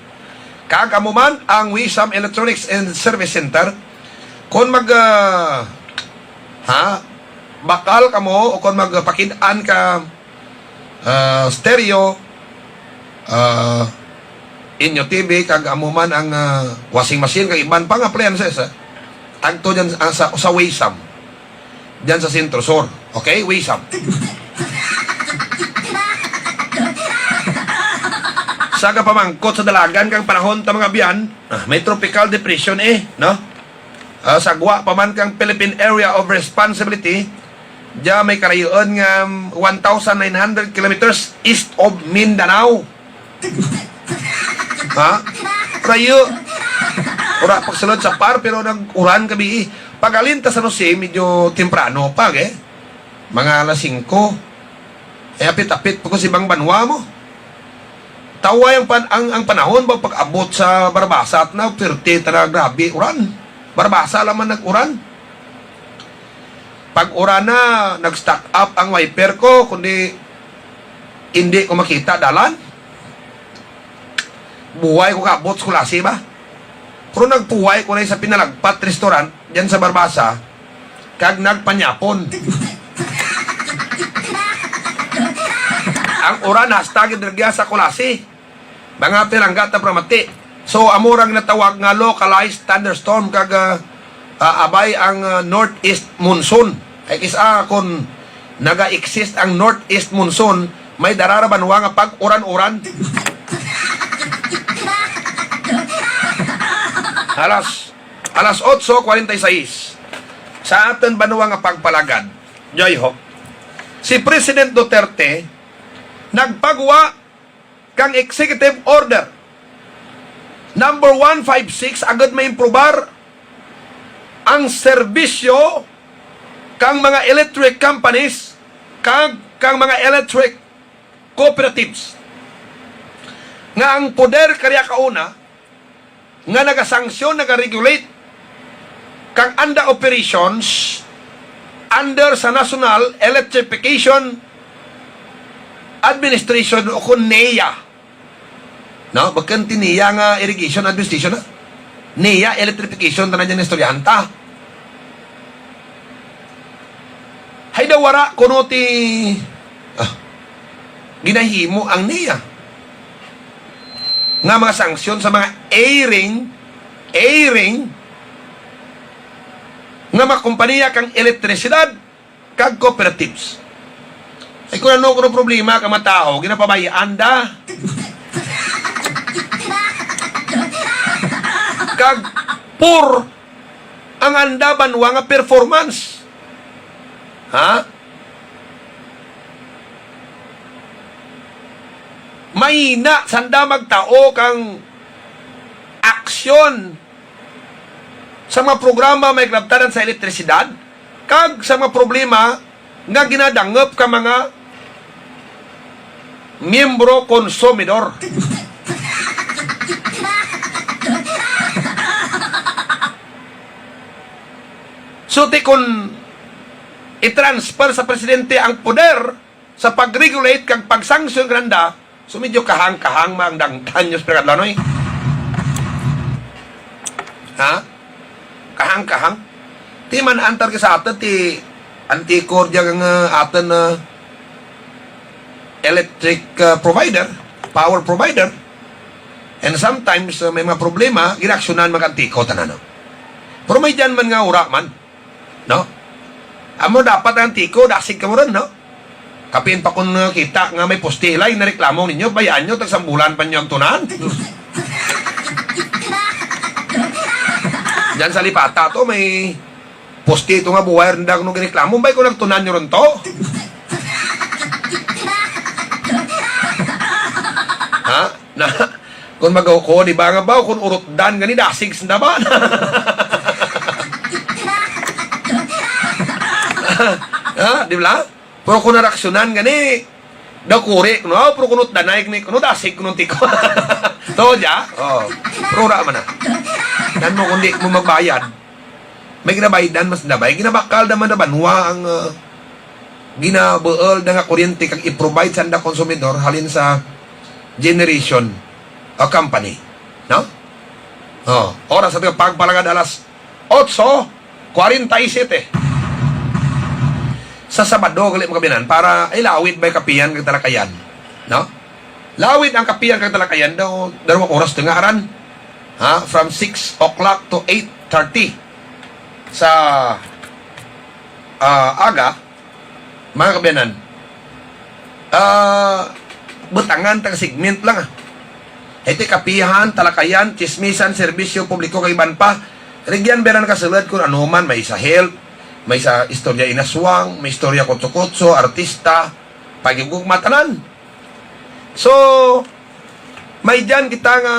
Kag amo man ang Wisam Electronics and Service Center. Kung mag, ah, ha, bakal kamo o kung magpakidaan ka, ah, stereo, ah, inyo T V, kag amo man ang, ah, washing machine, kag iban pang appliances, ah, agto dyan, ah, sa, sa Wisam. Dyan sa Centro Sur. Okay? Wisam. Sa kapamangkot sa dalagan kang panahon ta mga abyan, ah, may tropical depression eh, no? Ah, sa gwa pa man kang Philippine Area of Responsibility, dya may karayuon nga one thousand nine hundred kilometers east of Mindanao. Ha? Rayo. Wala pagsulod sa par, pero nag-uran gabi eh. Pag-alin ta sa San Jose, medyo temprano pa, eh. Mga alas singko. Eh, apit-apit pa ko si bang banwa mo. Taway ang, pan ang, ang panahon ba pag-abot sa Barabasa at na, thirty ta na grabe, uran. Barabasa lamang nag-uran. Pag uran na, nag-stack up ang wiper ko, kundi hindi ko makita dalan. Buhay ko kaabot sa Culasi ba? Pero nagpuway ko na sa Pinalagpat Restaurant, diyan sa Barabasa, kag nagpanyapon. Ang uran hasta gid sa Culasi. Mga pinangga ta pramati. So, amo ra ginatawag nga localized thunderstorm kag, ah, ah, abay ang, ah, northeast monsoon. Ay kis-a kon naga-exist ang northeast monsoon, may dara ra banwa nga pag-uran-uran. Alas, alas otso cuarenta y seis, sa aton banwa nga pagpalagad, Joy Ho, si President Duterte nagpagwa kang Executive Order number one five six agud maimprobar ang serbisyo kang mga electric companies kag kang mga electric cooperatives nga ang poder karya kauna nga nagasanksyon, nagaregulate kang anda operations under sa National Electrification Administration o kon NEA. No, bakit ti NEA nga Irrigation Administration na? NEA Electrification tanan dyan istoryahan ta. Hay daw wara kuno ti, ah, ginahimo ang NEA nga mga sanksyon sa mga airing, airing nga mga kompanya kang elektrisidad kag cooperatives. Ay, kung ano, kung ano problema ka mga tao, ginapabayaan da. Kag poor ang anda banwa nga performance. Ha? Mahina sanda magtao kang aksyon sa mga programa may kalabtanan sa elektrisidad kag sa mga problema nga ginadangop ka mga miyembro konsumidor. So, ti kun i-transfer sa presidente ang poder sa pag-regulate kag pag-sanction kananda, so medyo kahang-kahang man ang dangtan nyo sa pinakadlanoy. Ha? Kahang-kahang. Ti man antar ka sa atin, ti Antico diya nga atin na electric, uh, provider, power provider. And sometimes, uh, may mga problema, ginaksyonan mag-Antico tanan, no? Pero may diyan man nga ura man, no? Amo dapat ang Antico, dasig ka mo rin, no? Kapin pa kung, uh, kita nga may poste, ilay, nareklamo ninyo, bayaan nyo, tagsambulan pa nyo ang tunan. Diyan sa Lipata to, may poste ito nga buhay rin daw nung giniklamo. Bay ko nagtunan nyo rin to? Ha? Na, kung magaw ko, di ba nga ba? Kung urutdan gani, dasig sa daban. Ha? Di ba? Pero kung naraksyonan gani, daw kuri, kuno, pero kunot danay, kuno, dasig, kuno tiko. To, ja? Oh. Pero wala man na. Nan mo, kung di mo magbayad, may ginabaydan mas nabay, ginabakal naman na banwa ang, uh, ginabuol na nga kuryente kag i-provide sa anda konsumidor halin sa generation o company. No? Oh, oras sa pagpalagad alas otso cuarenta y siete. Sa Sabado, gali, mga kabinan, para ay lawid may kapihan kag talakayan. No? Lawid ang kapihan kag talakayan daw, dalawang oras to nga aran. Ha? From six o'clock to eight thirty sa, ah, aga, mga kabiyanan. Ah, butangan tag segment lang, ah. Iti kapihan, talakayan, tsismisan, serbisyo publiko kag iban pa. Rigyan bala nakasulod kung ano man, may sa health, may sa istorya inaswang, may istorya kutso-kutso, artista, pagigugma, tanan. So, may dyan kita nga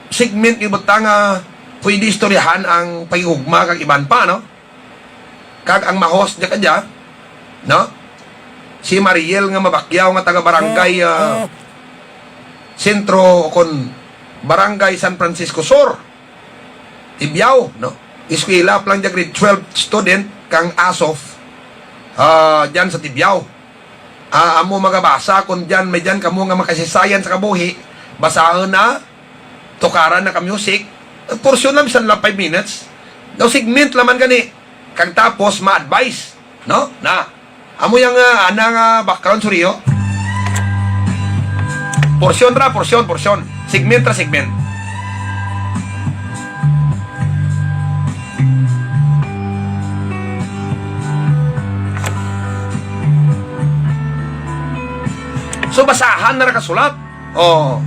segment, ibutang nga pwede istoryahan ang pagigugma kag iban pa, no? Kag ang ma-host niya kadya, no? Si Mariel nga Mabakyaw nga taga Barangay, ah, Sentro o kon Barangay San Francisco Sur, Tibiao, no? Eskwela pa lang dyan, grade twelve student kang ASOF, ah, dyan sa Tibiao. Ah, amo magabasa kung dyan, may dyan kamo nga makasaysayan sa kabuhi, basahon na, tukaran na ka music, porsyon lang, bisan lang five minutes. Daw segment laman gani, kag tapos ma-advise, no? Na, amo yang, ah, ana nga background, sorry, oh. Porsyon ra, porsyon, porsyon. Segment ra, segment. So, basahan na ra kasulat. Oh.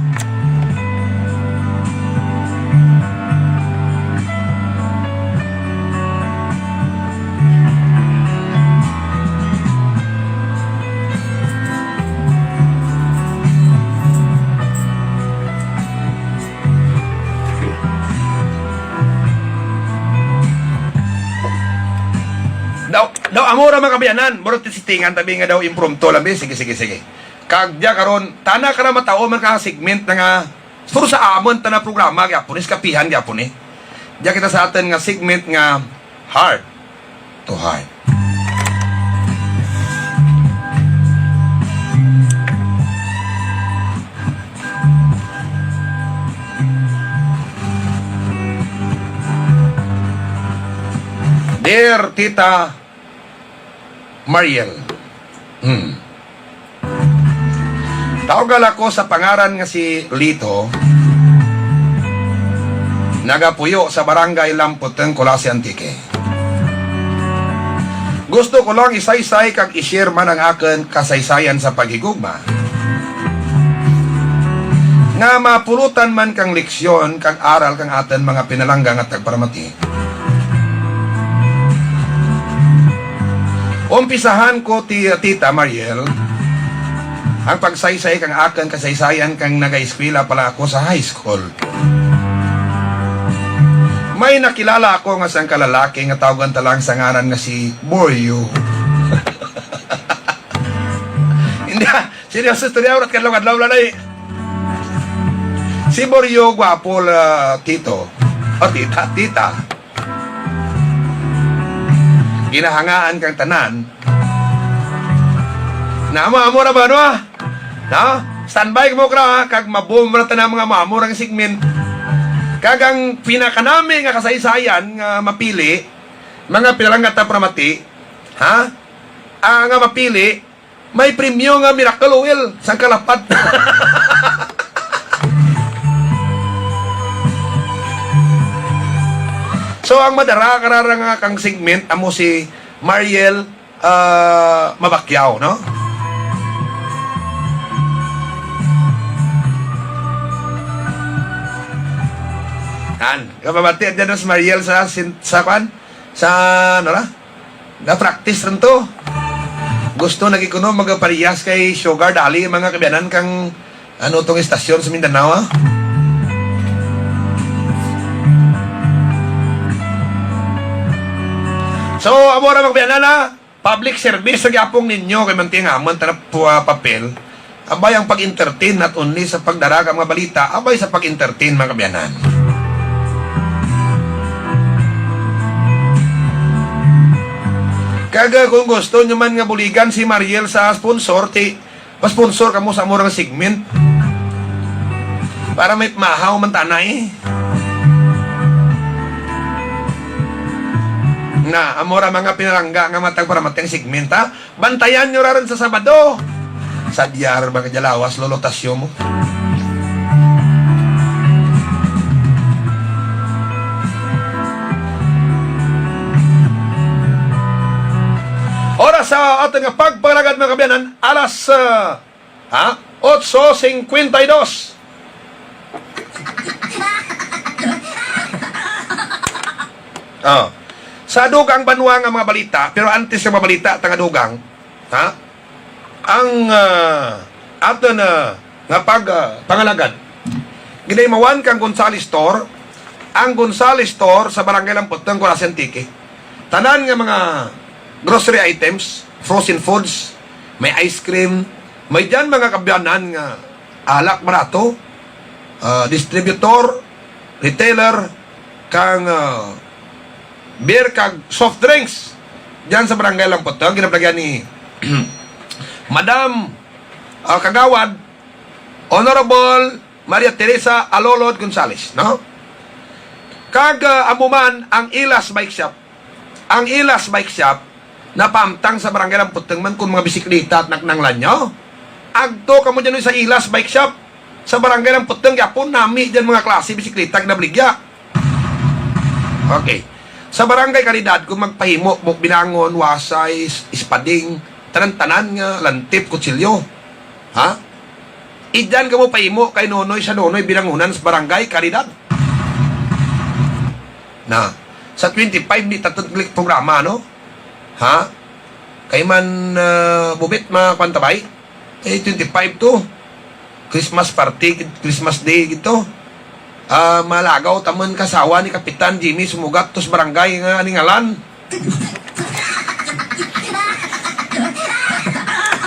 Daw, daw amo ra, mga kaabyanan, murag testingan tabi nga daw impromptu lang, be. Sige, sige, sige. Kag diya karon, tana ka na matawo man ka segment na nga, puro sa amon ta na programa gyapon, iskapihan gyapon, eh. Diya kita sa aton nga segment nga Heart to Heart. Dear Tita Mariel. Hmm. Tawgal ako sa pangaran nga si Lito, nagapuyo sa Barangay Lamputeng, Culasi, Antique. Gusto ko lang isaysay kag i-share man ang akon kasaysayan sa paghigugma, nga mapulutan man kang leksyon kag aral kang aton mga pinalangga nga tagparamati. Umpisahan ko, ti-, Tita Mariel, ang pagsaysay kang akon kasaysayan kang nagaeskwela pa lang ako sa high school. May nakilala ako nga sangka lalaki nga tawgan ta lang sa ngaran nga si Boryo. Hindi, ah, seryoso istorya, urat kadlaw-kadlaw, lalay. Si Boryo, gwapo, la, tito. O, tita, tita. Ginahangaan kang tanan. Na, amo, amo ra ba, no? No? Standby mo kra, ha? Kag mabom ra tanan mga mamo rang segment. Kag ang pinakanami nga kasaysayan nga mapili, mga pinalangga ta paramati, ha? Ah, nga mapili, may premyo nga miracle oil, sangka lapad. So, ang madara karara nga kang segment, amo si Mariel, ah, Mabakyaw, no? Yan. Kapamati, andyan na si Mariel sa sin-, sa kwan? Sa, ano ra? Na-practice rin to. Gusto na gikuno magaparehas kay Sugar Dali, mga kaabyanan kang, ano, tong istasyon sa Mindanao, ah. So, amo ra, mga kaabyanan, ah. Public service sa gyapon ninyo kay mantingaman ta na pu-, ah, papel. Abay ang pag-entertain, not only sa pagdara ka mga balita, abay sa pag-entertain, mga kaabyanan. Kag, ah, kung gusto nyo man nga buligan si Mariel sa sponsor, ti, pa-sponsor kamo sa among segment. Para may mahaw man ta na, eh. Na, amo ra mga pinalangga nga matag para mateng segment, ha? Bantayan nyo ra rin sa Sabado. Sa diyar, mga kadya lawas, lolotasyo mo. Oras sa aton nga pagpangalagad, mga kaabyanan, alas, ah, ha? Otso cincuenta y dos. Oh. Sa dugang banwa nga mga balita, pero antes sa mga balita, tanga dugang, ha? Ang, ah, ato na nga pag, ah, pangalagad, ginaimawan kang Gonzales Store, ang Gonzales Store sa Barangay Lamputong, Culasi, Antique. Tanan nga mga grocery items, frozen foods, may ice cream, may dyan mga kabyanan nga alak barato, ah, distributor, retailer, kang, ah, beer kag soft drinks dyan sa Barangay Lamputong, ginaplagyan ni Madam, ah, Kagawad, Honorable Maria Teresa Alolod Gonzales, no? Kag, ah, amo man ang Ilas Bike Shop. Ang Ilas Bike Shop, napahamtang sa Barangay Lamputong man kung mga bisikleta at naknanglan nyo. Agto kamo dyan sa Ilas Bike Shop. Sa Barangay Lamputong, gyapon nami dyan mga klase bisikleta ginabaligya. Okay. Sa Barangay Caridad, kung magpahimo mo, binangon, wasay, is-, ispading, tanan-tanan nga, lantip, kutsilyo. Ha? Idyan kamo pahimo kay Nonoy sa Nonoy binangunan sa Barangay Caridad. Na, sa twenty-five ni tatod click programa, no? Ha? Kay man, ah, bubit, mga kwantabay? Eh, twenty-five to. Christmas party, Christmas Day gito. Ah, malagaw tamon kasawa ni Kapitan Jimmy sumugat to sa barangay nga aningalan.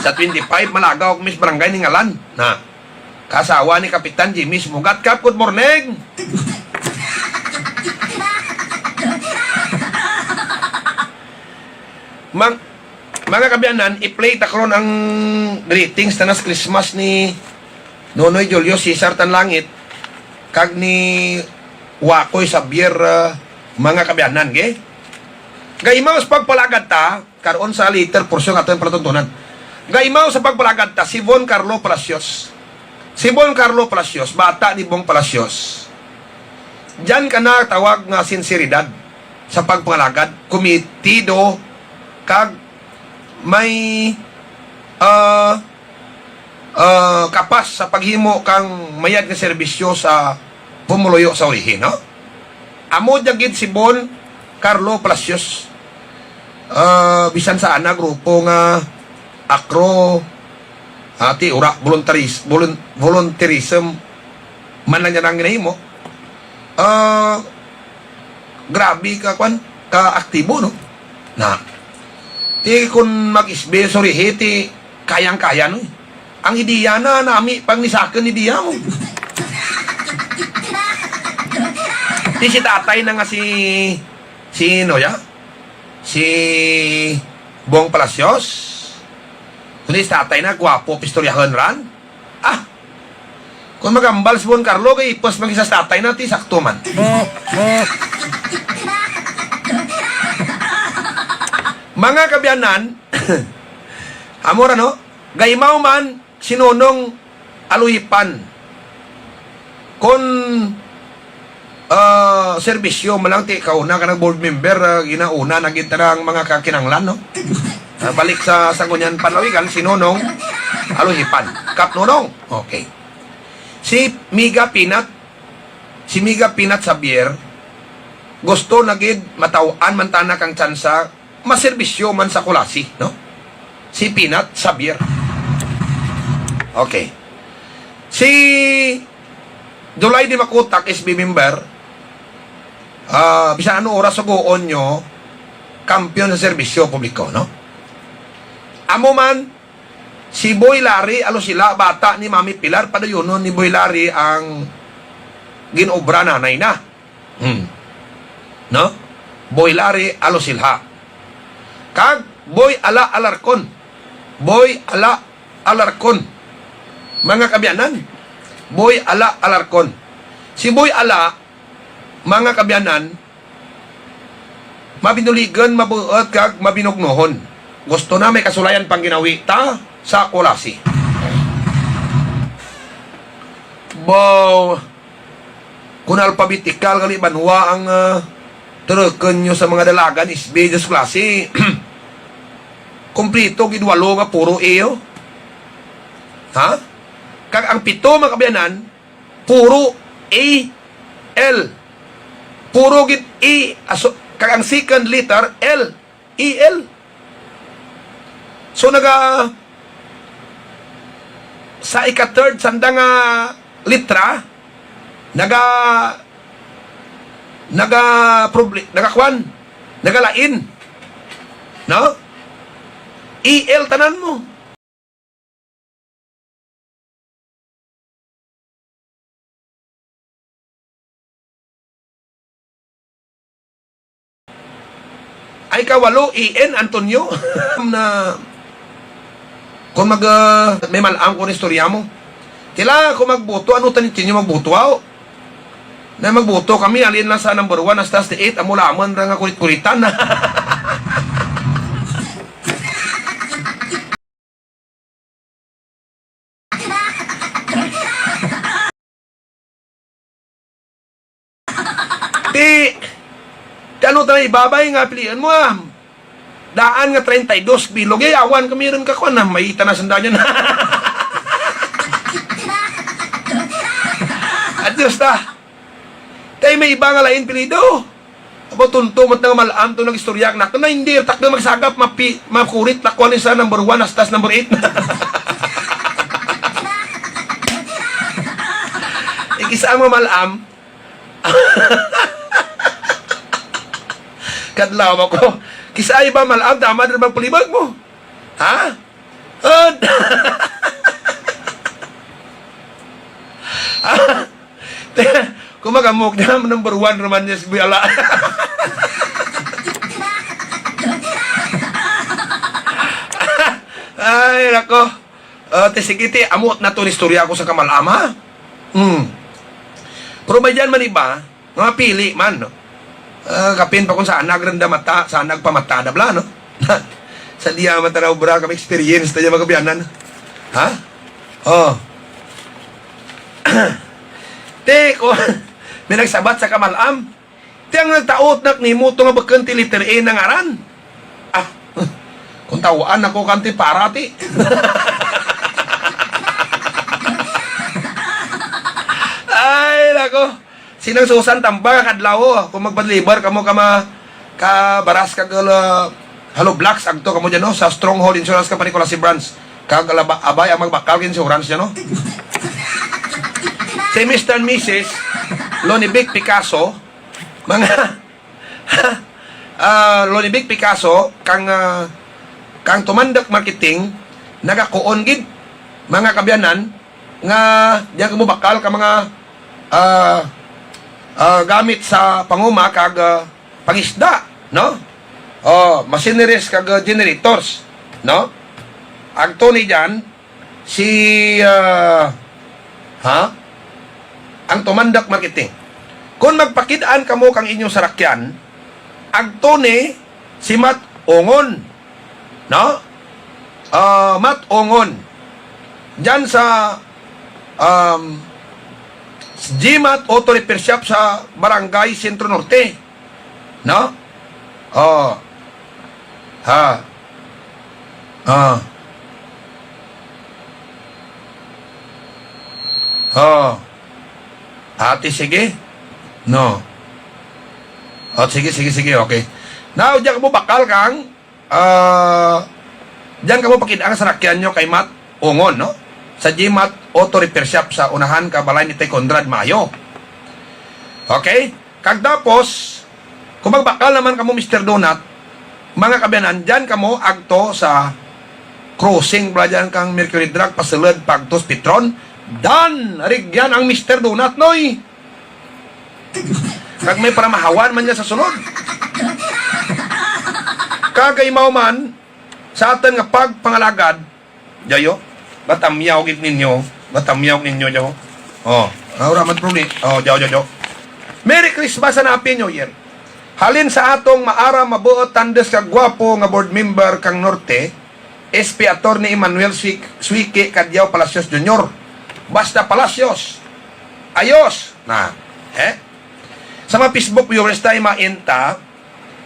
Sa twenty-five, malagaw kami sa barangay ningalan. Na, kasawa ni Kapitan Jimmy sumugat. Kap, good morning. Mang, mga kabyanan, i-play ta karon ang greetings tanas Christmas ni Nonoy Julio Cesar Tanlangit kag ni Wakoy Xavier, ah, mga kabyanan, ge? Gaimaw sa pagpalagad ta, karon sa later portion ato ang palatuntunan. Gaimaw sa pagpalagad ta, si Von Carlo Palacios. Si Bon Carlo Palacios, bata ni Bong Palacios. Diyan ka na tawag nga sinseridad sa pagpangalagad, kumitido, kag may, ah, ah, kapas sa paghimo kang mayad nga serbisyo sa pumuluyo sa urihi, no? Amo dya gid si Bon Carlo Palacios. Ah, bisan sa ana grupo nga akro, ati, ura, voluntaris-, volun-, volunteerism man lang niya nang ginahimo. Ah, grabe ka, kwan, ka aktibo, no? Na, ti kun mag-isbe, sorry, ti kayang-kaya, no? Ang ideya na, nami pang ni sakon ideya mo. Ti si tatay na nga si, si, no, ya? Si Bong Palacios. Kundi si tatay na, gwapo, pistoryahon ran. Ah! Kung magambal si Bon Carlo, kay ipos mag-isa sa tatay na, ti sakto man. Mga kabyanan, amo ra, no? Gaimaw man, si Nonong Aluhipan. Kon, ah, serbisyo man lang ti kauna ka nag board member, ah, ginauna na gid tara ang mga kakinanglan, no? Ah, balik sa Sangguniang Panlawigan, si Nonong Aluhipan. Kap Nonong. Okay. Si Miga Pinat, si Miga Pinat Xavier, gusto na gid mataw-an man tana kang tsansa maserbisyo man sa Culasi, no? Si Pinat Xavier. Okay. Si July Di Makutak, S B member, ah, bisan ano oras sugoon nyo, kampiyon sa serbisyo publiko, no? Amo man, si Boy Larry Alosila, bata ni Mami Pilar, padayunon ni Boy Larry ang ginobra nanay na. Hmm. No? Boy Larry Alosilha. Kag Boy Ala Alarcon. Boy Ala Alarcon. Mga kabyanan, Boy Ala Alarcon. Si Boy Ala, mga kabyanan, mabinuligon, mabuot, kag mabinugnohon. Gusto na may kasulayan pang ginawi ta sa Culasi. Bow. Kung alphabetical gali banwa ang, ah, turukon nyo sa mga dalagan, S B, Diyos klase, kompleto gid walo nga puro A, oh. Ha? Kag ang pito, mga kabyanan, puro A L. Puro gid A, aso, kag ang second letter, L. E L. So, naga, sa ika-third sanda nga litra, naga, naga proble-, nagakuan, nagalain. No? E L tanan mo. Ay, kawalo, E N, Antonio. Na, kung mag, ah, may malam ko na istorya mo. Tila, kung magboto, ano tanin tinyo magboto, aw? Na magboto kami, alin lang sa number one, hasta sa eight, amo lamang ra nga kurit-kuritan. Ti, ti ano tayo ibabay nga pilian mo, ah? Daan nga treinta y dos bilog, eh, awan kami rin kakuan na, may ita na sanda niyan. At Diyos ta, tay may iba nga lain pilido. Abo, tunto mo nga malam to nag-istorya na. Kung na hindi, takdo magsagap, mapi-, makurit, lakwal sa number one, hasta sa number eight. Ikisa ang mamalam. Kadlaw ako. Kisa iba malam, tama na bang palibag mo? Ha? Od. Kung magamok niya, number one naman niya si Buyala. Ay, nako. Ah, ti, sige, ti, amo na to ni istorya ko sa kamalam, ha? Hmm. Pero may diyan man iba, mga pili man, no? Ah, kapin pa kung saan nagranda mata, saan nagpamata na bla, no? Sa diya man tanaw, bra, kami experience na yung mga biyanan. Ha? Oh. Ti, ko, may nagsabat sa kamalam. Ti, ang nagtaot nak nimo to nga bakante letter A na ngaran. Ah, kung tawaan ako kanti para, ti. Ay, nako. Sinang Susan Tambang kadlaw, oh. Kung magpa-deliver kamo ka ma-, ka baras kag, uh, hollow blocks, agto kamo dyan, no? Sa Stronghold Insurance Company, Culasi Branch. Kag alaba-, abay ang magbakal kag insurance dyan, no? Si Mister and Missus Lonibic Picasso, mga, ah, Lonibic Picasso, kang, ah, kang Tumandak Marketing, nagakuon gid, mga kabyanan, nga diyan kamo bakal ka mga, ah, ah, gamit sa panguma kag, ah, pangisda, no? Oh, machineries kag, ah, generators, no? Ang Tony diyan, si, ah, ha? Ang Tumandak Marketing. Kung magpakidaan kamo kang inyong sarakyan, agto ni si Mat Ongon, no? Ah, Mat Ongon. Diyan sa, um, G-Mat Auto Repair Shop sa Barangay Centro Norte. No? Oh. Ha. Ah. Oh. Ate, sige. No. Oh, sige, sige, sige, okay. Now, diyan kamo bakal kang, ah, diyan kamo pakidaan sa sarakyan nyo kay Mat Ongon, no? Sa G-Mat Auto Repair Shop sa unahan ka balay ni Tay Conrad Mayo. Okay? Kag tapos, kung magbakal naman kamo, Mister Donut, mga kabyanan, dyan kamo agto sa crossing pala dyan kang Mercury Drug, pasulod pagtos Petron, dan, rigyan ang Mister Donut, noy. Kag may paramahawan man niya sa sulod. Kag kaimaw man, sa aton nga pagpangalagad, Jayo, batamyaw gid ninyo. Batamyaw ninyo, jayo. Oh, ah, ura man, bro, ni. Oh, jayo, jayo, jayo. Merry Christmas and Happy New Year. Halin sa atong maaram, mabuot, tandes kag gwapo nga board member kang Norte, S P Attorney Emmanuel Suic-, Suique Cadiao Palacios Junior. Basta Palacios. Ayos. Na. Eh? Sa mga Facebook viewers tayo, mainta,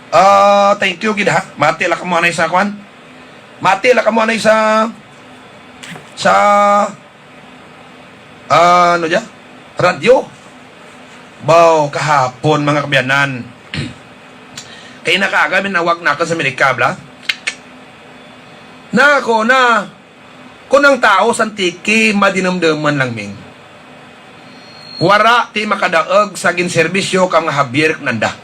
Ah, thank you gid, ha. Mati la kamo anay sa kwan. Mati la kamo anay sa, sa, ah, ano dya? Radyo. Baw, kahapon, mga kaabyanan. Kay nakaaga, minawag na ako sa Amerika, bla. Na ako na, kung ang tao sa Antique, madinumduman lang, ming. Wara ti makadaog sa ginserbisyo kang Javier Hernanda.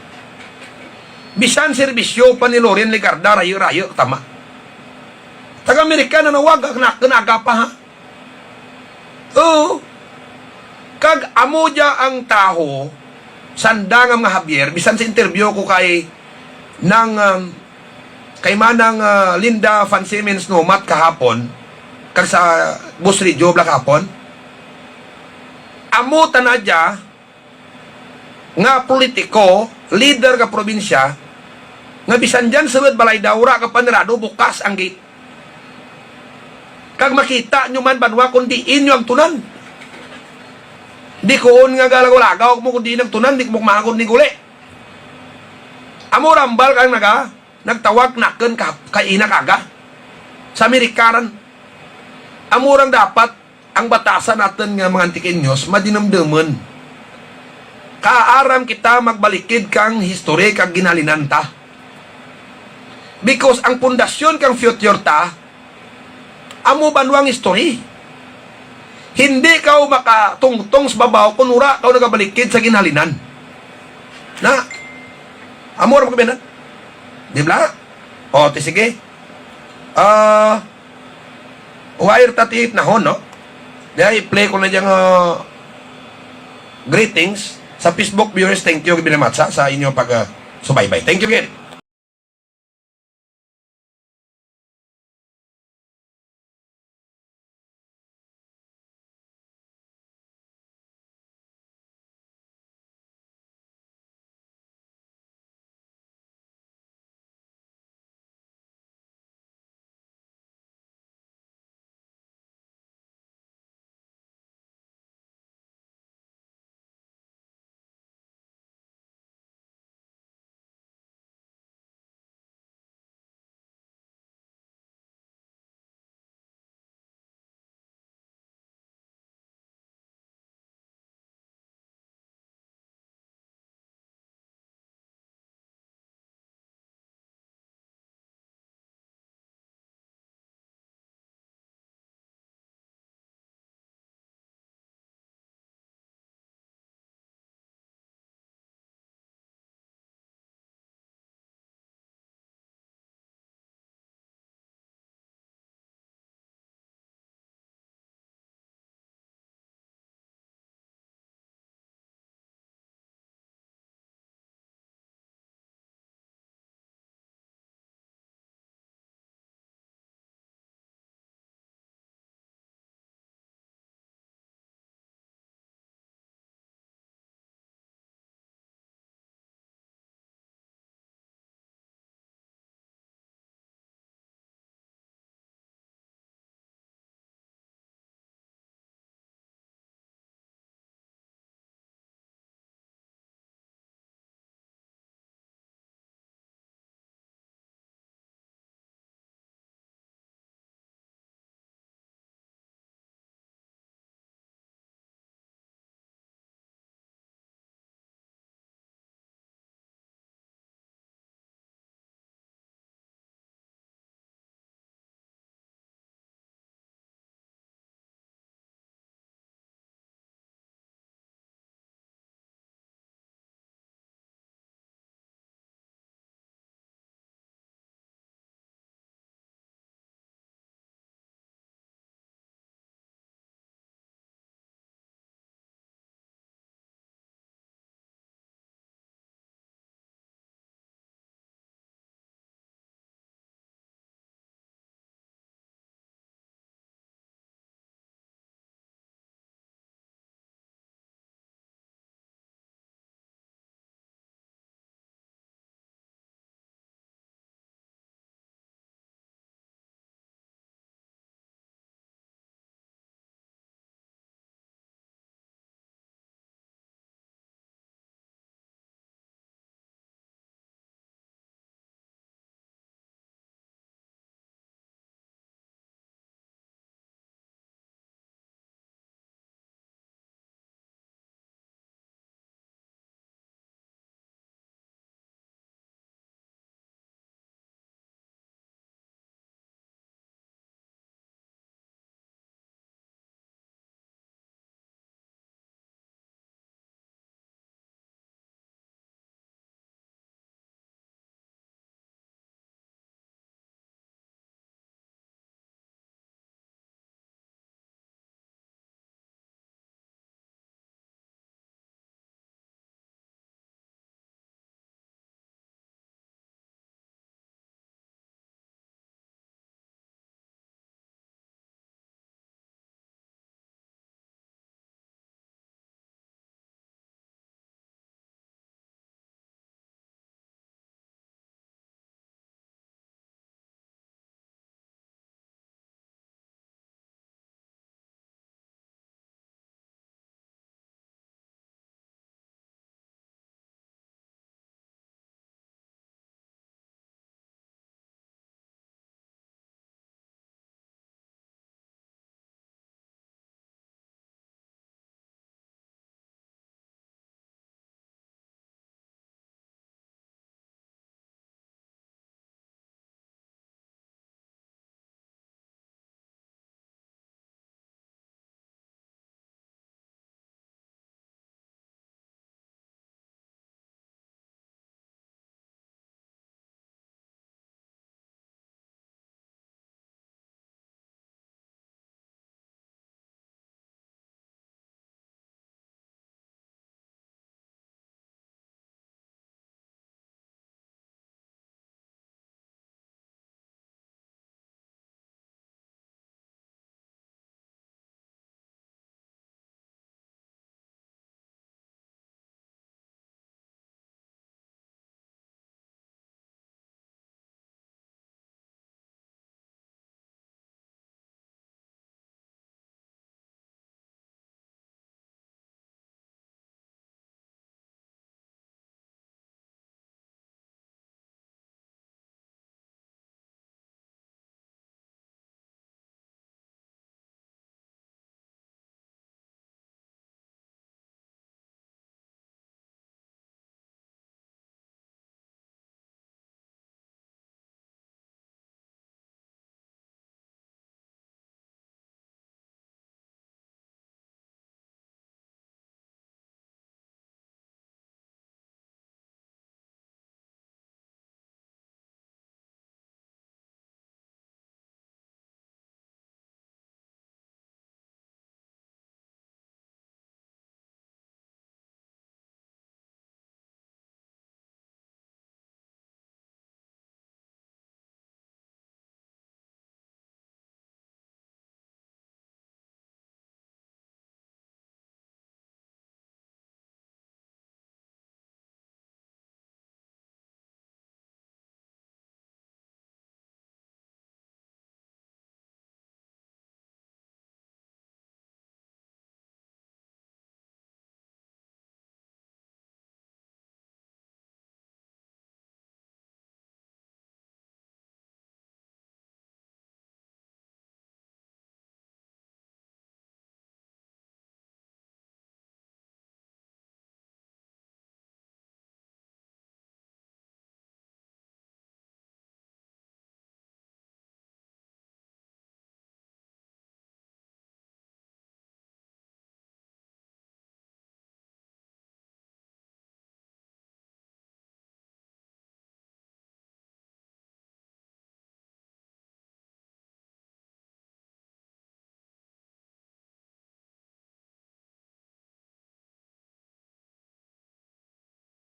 Bisan serbisyo pa ni Loren Legarda, rayo-rayo, tama. Taga-Amerika na nawag, na, naaga pa, ha? Oo. Kag amo dya ang taho, sanda nga mga Javier, bisan sa interview ko kay nang, um, kay Manang, ah, Linda Fansimin Snomat kahapon, kag sa Boss Radio bla kahapon, amo ta na dya nga politiko, leader ka probinsya, nga bisan dyan sa Balay Daura ka panirado, bukas ang gate. Kag makita nyo man, banwa, kung diin nyo ang tunan. Di kuon nga galagaw-lagaw mo kung diin ang tunan, di mo kumagon ni guli. Amo rambal kang naga, nagtawag nakon ka, kay ina kaga. Sa Amerikaran, amo rang dapat ang batasan naton nga mga Antiqueños madinumduman. Kaaram kita magbalikid kang history kag ginhalinan ta. Because ang pundasyon kang future ta, amo banwang history. Hindi ka makatungtong sa babaw kung wala ka nagabalikid sa ginhalinan. Na, amo ra magbinan. Di ba? O, ti sige. Ah, wire thirty-eight na hon, no? Diya, i-play ko na dyan, ah, greetings sa Facebook viewers. Thank you, Binamatsa, sa inyong pag, ah, subaybay. Thank you again.